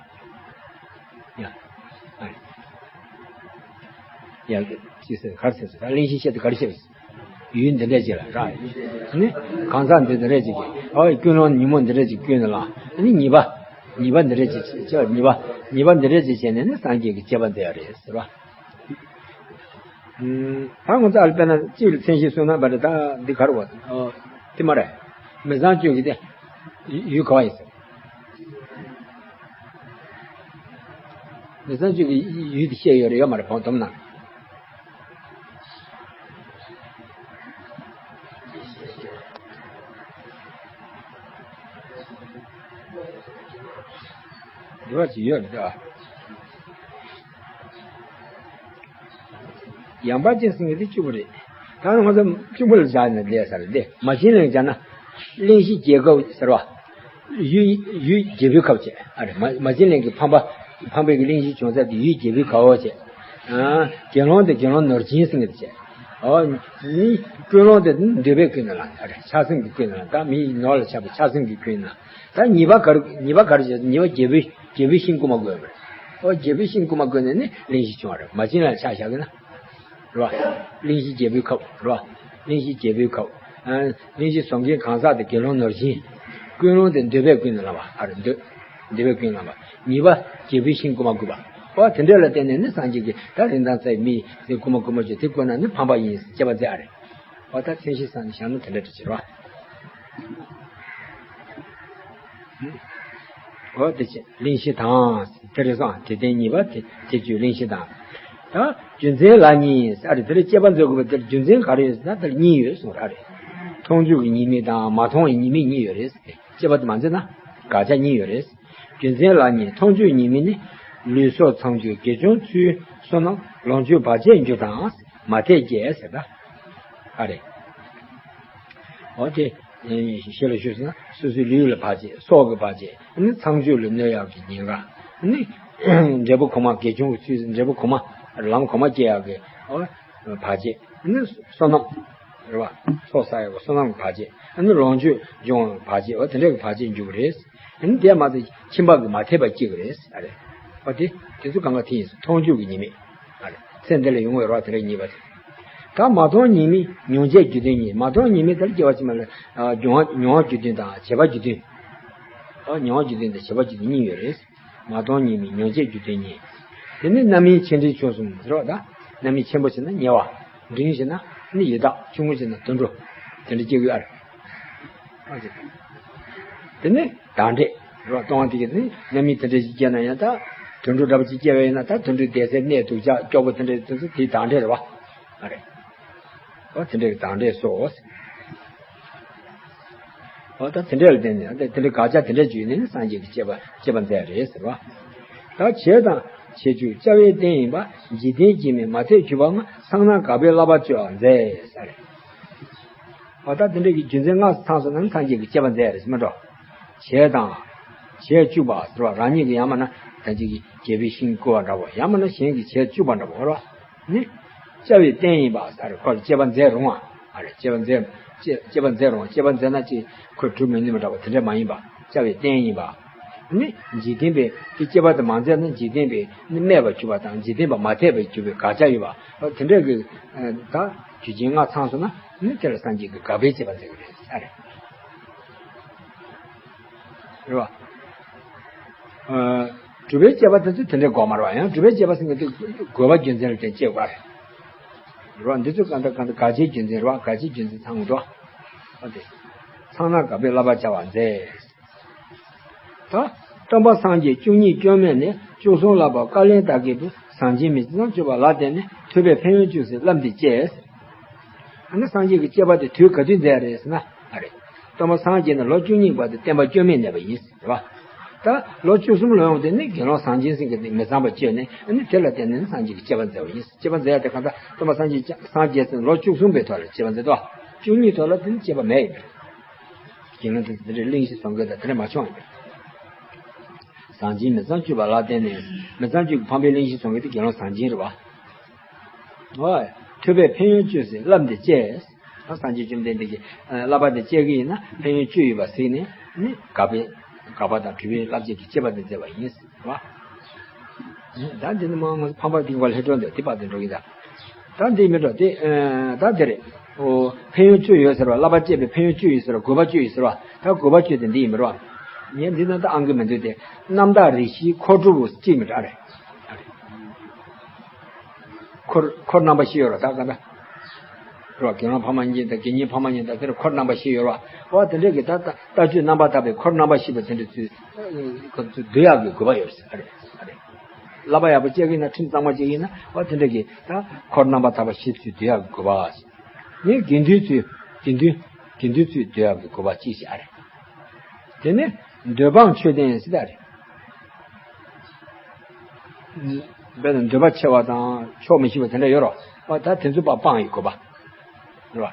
ཡ། ཨ་ཡ། ཅི་ཟེར་ག་རེ་ཟེར་ད་གླེང་གཞི་བཤད་དེ་ག་རེ་བཤད། ཡུལ་འདི་འདྲ་ཅིག་ལ་རག་ནི། གང་ཟག་འདི་འདི་འདྲ་ཅིག་གིས་ཨོ་ཀུན་སློང་ཉོན་མོངས་འདི་འདྲ་ཅིག་ཀུན་ནས་ལ་ནི་ཉེས་པ། ཉེས་པ་འདི་འདྲ་ཅིག་བྱས་ཉེས་པ། ཉེས་པ་འདི་འདྲ་ཅིག་བྱས་ནས་ནི་སངས་རྒྱས་ཀྱི་བཅས་པ་མཛད་ཡ་རེད་ཟེར་བ། ད་ང་ཚོ་ཨ་ལ་དཔེར་ན་གཅིག་ལ་མཚན་གཞི་གསུངས་ན་བ་རེད་ད་འདི་ག་རེ་བ། ཨོ། དེ་མ་རེད། མི་བཟང་སྤྱོད་ཀྱི་དེ། ཡུལ་ག་བ་ཡིན་ཟེར། མི་བཟང་སྤྱོད་ཀྱི་ཡུལ་དེ་བཤད་ཡོད་རེད་ཡོད་མ་རེད་བང་དོམ་ནང་། འདི་བ་ཅི་ཡོད་རེད་ད། ཡངས་པ་ཅན་ཟེར་མཁན་དེ་བཅུ་པོ་རེད། ད་ང་ཚོ་བཅུ་པོ་ལ་སྦྱར་ནས་ལས་ས་རེད་དེ་མ་བྱིན་ལེན་སྦྱར་ན། གླེང་གཞི་རྒྱལ་ཁབ་ཟེར་བ། ཡུལ་ཡུལ་རྒྱལ་པོའི་ཁབ་བྱས་ཨ་རེད་མ་མ་བྱིན་ལེན་གྱི་ཕམ་པ་ཕམ་པའི་གི་གླེང་གཞི་བྱུང་ས་དེ་ཡུལ་རྒྱལ་པོའི་ཁབ་བྱས། ཨ་དགེ་སློང་དེ་དགེ་སློང་ནོར་སྦྱིན་ཟེར་མཁན་དེ་བྱས། ཨོ། མི་ཀུན་སློང་དེ་འདོད་པས་ཀུན་ནས་བསླངས་ཨ་རེད་ཆགས་སེམས་ཀྱིས་ཀུན་ནས་བསླངས་ད་མིའི་ནོར་ལ་ཆགས་པའི་ཆགས་སེམས་ཀྱིས་ཀུན་ནས་ད་ཉེས་པ་ག་རེ་ཉེས་པ་ག་རེ་བྱས་ཉེས་པ་རྒྱལ་པོའི་རྒྱལ་པོའི་ཤིང་རྐུ་མ་བརྐུས་པ་རེད། ཨོ་རྒྱལ་པོའི་ཤིང་རྐུ་མ་བརྐུས་ནས་ནི་གླེང་གཞི་བྱུང་བ་རེད་མ་བྱིན་ལེན་ཆ་བཞག་གི་ན། རེད་བ། གླེང་གཞི་རྒྱལ་པོའི་ཁབ་རེད་བ། གླེང་གཞི་རྒྱལ་པོའི་ཁབ། ཨ། གླེང་གཞི་བཟང་མཁན་གང་ཟག་དེ་དགེ་སློང་ནོར་སྦྱིན། ཀུན་སློང་དེ་འདོད་པས་ཀུན་ནས་བསླངས་པ། ཨ་རེ་འདོད། འདོད་པས་ཀུན་བསླངས་པ། གཉིས་པ་རྒྱལ་པོའི་ཤིང་ཀུ་མ་ཀུ་པ། འོ་དེ་འདྲ་ལ་བརྟེན་ནས་ནི་སངས་རྒྱས་ཀྱིས་ད་རིན་ཐང་ཚ་བའི་མི་ཡི་ཀུ་མ་ཀུ་མ་ཅོ་དེ་བཀོད་ན་ནི་ཕམ་པ་ཡིན་ཟེར་དཔྱད་པ་མཛད་ཨ་རེ། འོ་ད་མཚན་གཞི་བསམ་ནས་བཞག་ན་དེ་འདྲ་འདྲ་བྱེད་རོགས། འོ་དེ་བྱས་གླེང་གཞི་དང་། དེ་རེད་སོང་། དེ་ལྟར་གཉིས་པ་དེ་དེ་བརྗོད་གླེང་གཞི་དང་། ད་རྒྱུ་མཚན་ལ་གཉིས་ཟེར་ཨ་རེ། དེ་ལ་དཔྱད་པ་མཛད་དགོས་པ་དེར་རྒྱུ་མཚན་ག་རེ་ཡོད་ཟེར་ན་དེར་གཉིས་ཡོད་གསུངས་ར་རེད། མཐོང་ཆོས་ཀྱི་ཉེས་དམིགས་དང་མ་མཐོང་བའི་ཉེས་དམིགས་གཉིས་ཡོད་རེད། དཔྱད་པ་དེ་མ་མཛད་ན་དགག་བྱ་གཉིས་ཡོད་རེད། རྒྱུ་མཚན་ལ་གཉིས། མཐོང་ཆོས་ཉེས་དམིགས་ནི། ལུས་སྲོག་ཚངས་སྤྱོད་དགེ་སྦྱོང་ཚུལ་བསོད་ནམས་ལོངས་སྤྱོད་བར་ཆད་འགྱུར་དང་མ་དད་བཅས་ཟེར་ད། ཨ་རེ། འོ་དེ། ཞེས་ལ་ཞུས་ཟེར་ན་སོ་སོའི་ལུས་ལ་བར་ཆད། སྲོག་གི་བར་ཆད། ཨ་ནི་ཚངས་སྤྱོད་ལ་གནོད་ཡག་གི་ཉེན་ཁ། ཨ་ནི་འབྲས་བུ་གོང་མ་དགེ་སྦྱོང་གི་ཚུལ། འབྲས་བུ་གོང་མ་ལམ་གོང་མ་སྐྱེ་ཡག་གི་འོ་བར་ཆད། ཨ་ནི་བསོད་ནམས་རེད་བ། ཚོགས་བསགས་ཡག་གི་བསོད་ནམས་ཀྱི་བར་ཆད། ཨ་ནི་ལོངས་སྤྱོད་སྦྱོང་བའི་བར་ཆད། འོ་དེ་འདྲ་གི་བར་ཆད་འགྱུར་གི་རེད། ཨ་ནི་དེ་མ་ཚད་ཁྱིམ་པ་གི་མ་དད་པ་སྐྱེ་གི་རེད་ཨ་རེ། འོ་དེ་དེ་ཚོ་གང་ག་དེ་ཡིན། མཐོང་ཆོས་ཀྱི་ཉེས་དམིགས། ཨ་རེ། ཚེ་འདི་ལ་ཡོང་བའི་རོ་དེ་འདྲ་གཉིས་པ་དེ། ད་མ་མཐོང་ཉེས་དམིགས་མྱོང་བྱས་རྒྱུ་མཐུན་གཉིས། མ་མཐོང་ཉེས་དམིགས་དེ་ལ་སྐྱེ་བ་ཕྱི་མ་ལ། ཨ། མྱོང་བ་རྒྱུ་མཐུན་དང་བྱས་པ་རྒྱུ་མཐུན། ཨ། མྱོང་བ་རྒྱུ་མཐུན་དང་བྱས་པ་རྒྱུ་མཐུན་གཉིས་ཡོད་རེད། མ་མཐོང་ཉེས་དམིགས་མྱོང་བྱས་རྒྱུ་མཐུན་གཉིས། དེ་ནི་རྣམ་སྨིན་ཆེ་འབྲིང་ཆུང་གསུམ་ཟེར་བ་ད། རྣམ་སྨིན་ཆེན་པོ་ཞིག་ན་ཉེ་བ། འབྲིང་ཞིག་ན་ནི་ཡི་དྭགས། ཆུང་ངུ་ཞིག་ན་དུད་འགྲོ། དེ་འདྲ་སྐྱེ་གི་ཨ་རེད། དེ་ནི་བདག་འབྲས་རོ། སྟོང་པ་དེ་གི་ནི་རྣམ་སྨིན་དེ་འདྲ་ཞིག་སྐྱེས་ན་ཡང་ད་དུད་འགྲོ་འདྲ་པོ་ཅིག་སྐྱེས་པ་ཡིན་ན་ད་དུད་འགྲོའི་བསྡད་སའི་གནས་སྡུག་ཅག་སྐྱོ་པོ་དེ་འདྲ་དེ་ཚོ་དེའི་བདག་འབྲས་རེད་བ། ཨ་རེད། འོ་དེ་འདྲའི་བདག་འབྲས་སོ། འོ་ད་དེ་འདྲ་ལ་བརྟེན་ནས་དེ་འདྲའི་དགག་བྱ་དེ་འདྲ་བརྗོད་ནས་ནི་སངས་རྒྱས་ཀྱིས་དཔྱད་པ་དཔྱད་པ་མཛད་རེད་ཟེར་བ། ད་བྱས་དང་བྱེད་འགྱུར་བྱ་བའི་རྟེན་ཡིན་པ། འཇིག་རྟེན་སྐྱེ་མེད་མ་དད་གྱུར་པ་ལྔ། ཚང་ན་དགག་པའི་བསླབ་པ་སྤྱོད་པར་མཛད་ཟེར། འོ་ད་དེ་འདྲ་གི་རྒྱུ་མཚན་ལྔ་ཚང་སོང་ན་སངས་རྒྱས་ཀྱིས་དཔྱད་པ་མཛད་རེད་ཟེར་མ་འགྲོ། བྱས་དང་། བྱས་བཅུག་པ་ཟེར་བ། རང་ཉིད་ཀྱིས་ཡང་མིན་ན་ད་ཅིག་གི་རྒྱལ་པོའི་ཤིང་བརྐོས་པ་འདྲ་བོ། ཡང་མིན་ན་གཞན་གྱིས་བྱས་བཅུག་པ་འདྲ་བོ་རེད་བ། ནི། བྱ་བའི་རྟེན་ཡིན་པ་ཟེར། ཁོ་ལ་དཔྱད་པ་མཛད་རུང་བ། ཨ་རེ། དཔྱད་པ་མཛད། དཔྱད་དཔྱད་པ་མཛད་རུང་། དཔྱད་པ་མཛད་ན་ཅིག་ཁོས་གྲུབ་མི་ནུས་པ་འདྲ་བོ་དེ་འདྲ་མ་ཡིན་པ། བྱ་བའི་རྟེན་ཡིན་པ། ནི། འཇིག་རྟེན་པའི་དེ་དཔྱད་པ་དེ་མ་མཛད་ན་འཇིག་རྟེན་པའི་ནི་སྨད་པར་གྱུར་པ་དང་འཇིག་རྟེན་པ་མ་དད་པར་གྱུར་པའི་དགག་བྱ་ཡོད་པ། དེ་འདྲ་གི་ད་རྒྱུ་རྐྱེན་ལྔ་ཚང་སོང་ན་ནི་དེ་ལ་སངས་རྒྱས་ཀྱིས་དགག་པའི་དཔྱད་པ་མཛད་ཀྱི་རེད། ཨ་རེ། རེད་བ། ཨ། གྲུབ་པའི་དཔྱད་པ་དེ་ཚོ་དེ་འདྲའི་དགོས་མ་རེད་བ། ཡང་གྲུབ་པའི་དཔྱད་པ་ཟེར་མཁན་དེ་དགོས་པ་རྒྱུ་མཚན་ལ་བརྟེན་དཔྱད་དགོས་རེད། རེད་བ། འདི་ཚོ་གང་ལྟར་གང་ལྟར་དགག་བྱའི་རྒྱུ་མཚན་རེད་བ། དགག་བྱའི་རྒྱུ་མཚན་ཚང་དགོས། ཨ་དེ། ཚང་ན་དགག་པའི་བསླབ་པ་བྱ་བར་མཛད། ད། སྟོན་པ་སངས་རྒྱས་བཅུ་གཉིས་སྐྱོན་མེད་ནས། བཅུ་གསུམ་བསླབ་པ་བཀའ་ལན་དག་གི་བུ། བཟང་སྦྱིན་མི་ཚངས་སྤྱོད་པ་ལ་བརྟེན་ནས། ཐོས་པས་ཕན་ཡོན་བཅུ་ཟེར་བསླབ་འདི་བཅས། ཨ་ནི་སངས་རྒྱས་ཀྱི་དཔྱད་པ་དེ་དུས་ག་དུས་མཛད་རེད་ཟེར་ན། ཨ་རེ། སྟོན་པ་སངས་རྒྱས་ནི་ལོ་བཅུ་གཉིས་པ་དེ་བསྟན་པ་སྐྱོན་མེད་གནས་པ་ཡིན་ཟེར་བ། ད་ལོ་བཅུ་གསུམ་ལ་ཡོང་དེ་ནི་དགེ་སློང་བཟང་སྦྱིན་ཟེར་མཁན་དེ་མི་ཚངས་པ་སྤྱོད་ནས། ཨ་ནི་དེ་ལ་བརྟེན་ནས་སངས་རྒྱས་ཀྱིས་དཔྱད་པ་མཛད་པ་ཡིན། དཔྱད་པ་མཛད་ཡ་དེ་གང་ལྟར་སྟོན་པ་སངས་རྒྱས་སངས་རྒྱས་ཟེར་ལོ་བཅུ་གསུམ་པའི་ཐོག་ལ་དཔྱད་པ་མཛད་དོ། བཅུ་གཉིས་ཐོག་ལ་དེ་ནི་དཔྱད་པ་མེད་ཡིན་པས། དགེ་སློང་དེ་ཚོ་དེ་འདྲའི་གླེང་གཞི་བཟང་གི་དང་དེ་འདྲ་མ་བྱུང་ཡིན་པས། བཟང་སྦྱིན་མི་ཚངས་སྤྱོད་པ་ལ་བརྟེན་ནས། མི་ཚངས་སྤྱོད་ཀྱི་ཕམ་པའི་གླེང་གཞི་བཟང་གི་དེ་དགེ་སློང་བཟང་སྦྱིན་རེད་བ། ཨོ། ཐོས་པས་ཕན་ཡོན་བཅུ་ཟེར་བསླབ་འདི་བཅས། ད་སངས་རྒྱས་བཅོམ་ལྡན་འདས་ཀྱིས་བསླབ་པ་འདི་བཅས་ཀྱི་ཡིན་ན་ཕན་ཡོན་བཅུ་ཡོད་པ་གཟིགས་ནས་ནི་དགག་པའི་དགག་པ་དང་གྲུབ་པའི་བསླབ་བྱ་གི་དཔྱད་པ་འདི་མཛད་པ་ཡིན་ཟེར་བ། ད་འདི་ནི་མ་ངོ་ཕམ་པ་འདི་བ་ལྷེ་སྒྲོན་འདི་དེ་བར་དུ་འགྲོ་གི་ད། ད་འདི་མི་འགྲོ་དེ། ད་འདི་རེད། ཨོ། ཕན་ཡོན་བཅུ་ཡོད་ཟེར་བ། བསླབ་པ་བཅས་པའི་ཕན་ཡོན་བཅུ་ཡོད་ཟེར་བ། དགོས་པ་བཅུ་ཡོད་ཟེར་བ། ད་དགོས་པ་བཅུ་དེ་འདི་ཡིན་པ་རེད་བ། ངས་འདི་ན་ད་ཨང་ཀི་མི་འདུག་སྟེ། རྣམ་དག་རིགས་བཞིའི་འཁོར་དྲུག་གཅིག་མི་འདྲ་རེད། འཁོར་འཁོར་རྣམ་པ་བཞི་ཡོད་ར་ད་ག་ད། རོ་དགེ་སློང་ཕ་མ་གཉིས་དང་དགེ་བསྙེན་ཕ་མ་གཉིས་དང་དེར་འཁོར་རྣམ་པ་བཞི་ཡོད་ར། འོ་དེ་འདྲས་ཀྱི་ད་ལྟ་ལྟ་སྤྱོད་རྣམ་པར་དག་པའི་འཁོར་རྣམ་པ་བཞི་པོ་དེ་འདྲ་ཚུལ་ཁོ་ཚོ་འདུལ་ཡག་གི་དགོས་པ་ཡོད་རེད། ཨ་རེ། བསླབ་པ་ཡག་པོ་བྱེད་ཀྱི་ཡིན་ན། ཁྲིམས་གཙང་མ་བྱེད་ཀྱི་ཡིན་ན། འོ་དེ་འདྲས་ཀྱི་ད་འཁོར་རྣམ་པར་དག་པ་བཞི་ཚུལ་འདུལ་ཡག་གི་དགོས་པ། ནི་དགེ་འདུན་ཚུལ་དགེ་འདུན་དགེ་འདུན་ཚུལ་འདུལ་ཡག་གི་དགོས་པ་གཅིག་བྱས། ཨ་རེ། དེ་ནི་འདོད་སྤང་ཆོས་ལྡན་ཟེར་ད་རེད། དཔེར་ན་འདོད་པ་ཆེ་བ་དང་ཆོག་མི་ཤེས་པ་དེ་འདྲ་ཡོད་རོ། ཨ་ད་དེ་ཚོ་པ་སྤང་ཡི་དགོས་པ་རེད་བ།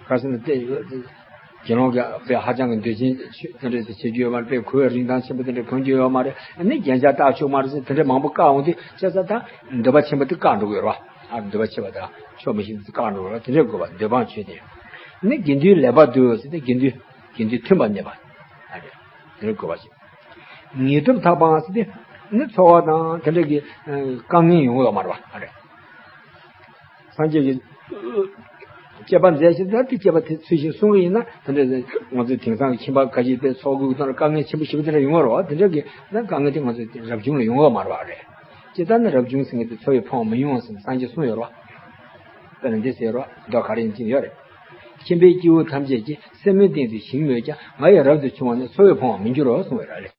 ག་ཟེར་ན་དེ་དགེ་སློང་གི་དཔེ་ཧ་ཅང་གི་འདོད་ཆེན་དེ་འདྲ་དེ་བྱེད་རྒྱུ་ཡོད་མ་རེད། དཔེ་གོས་རིན་ཐང་ཆེན་པོ་དེ་འདྲ་གོན་རྒྱུ་ཡོད་མ་རེད། ཨ་ནི་རྒྱན་ཆ་བཏགས་ཆོག་མ་རེད་ཟེར་དེ་འདྲ་མང་པོ་བཀག་འོང་དུས་བྱས་ཙང་ད་འདོད་པ་ཆེན་པོ་དེ་བཀག་འགྲོ་གི་ཡོད་རེད་བ། ཨ་འདོད་པ་ཆེ་བ་དང་ཆོག་མི་ཤེས་པ་དེ་བཀག་འགྲོ་གི་ཡོད་རེད་བ། དེ་འདྲ་དགོས་པ། འདོད་སྤང་ཆོས་ལྡན། ནི་དགེ་འདུན་ལེགས་པར་འདུལ་ཟེར་ཏེ་དགེ་འདུན་དགེ་འདུན་མཐུན་པར་གནས་པ། ཨ་རེ། དེ་འདྲ་དགོས་པ་ཞིག་ངལ་དུབ་ཐབས་སྤང་ཟེར་ཏེ་ནི་ཚོར་བ་དང་དེ་འདྲ་གི་དཀའ་ངལ་ཡོང་གི་ཡོད་མ་རེད་བ། ཨ་རེ། སངས་རྒྱས་ཀྱི་སྤྱད་པ་མཛད་ཞིང་། ད་དེ་སྤྱད་པ་དེ་ཚུལ་བཞིན་སྲུང་གི་ཡིན་ན། དེ་འདྲ་ང་ཚོའི་དེང་སང་གི་ཁྱིམ་པ་ཁ་ཤས་དེ་ཚོགས་དགོས་དང་དཀའ་ངལ་ཆེན་པོ་ཞེ་པོ་དེ་འདྲ་ཡོང་གི་རེད་བ། དེ་འདྲ་གི་ན་དཀའ་ངལ་དེ་ང་ཚོ་རབ་བྱུང་ལ་ཡོང་གི་མ་རེད་བ། རེད། ཇི་ལྟར་ན་རབ་བྱུང་ཟེར་མཁན་དེ་འཚོ་བས་ཕོངས་པ་མི་ཡོང་བ་ཟེར་ནས་སངས་རྒྱས་གསུངས་ཡོད་རེད་བ། དཔེར་ན་འདི་ཟེར་རོ། མདོ་ག་རེ་ཡིན་གྱི་ཡོད་རེད། ཁྱིམ་པའི་སྐྱེ་བོ་ཐམས་ཅད་ཀྱིས། སེན་མོའི་སྟེང་དུ་ཞིང་རྨོས་ཀྱང་། ང་ཡི་རབ་ཏུ་བྱུང་བ་ནི། འཚོ་བས་ཕོངས་པར་མི་འགྱུར་རོ་གསུངས་པའི་ར་ལས།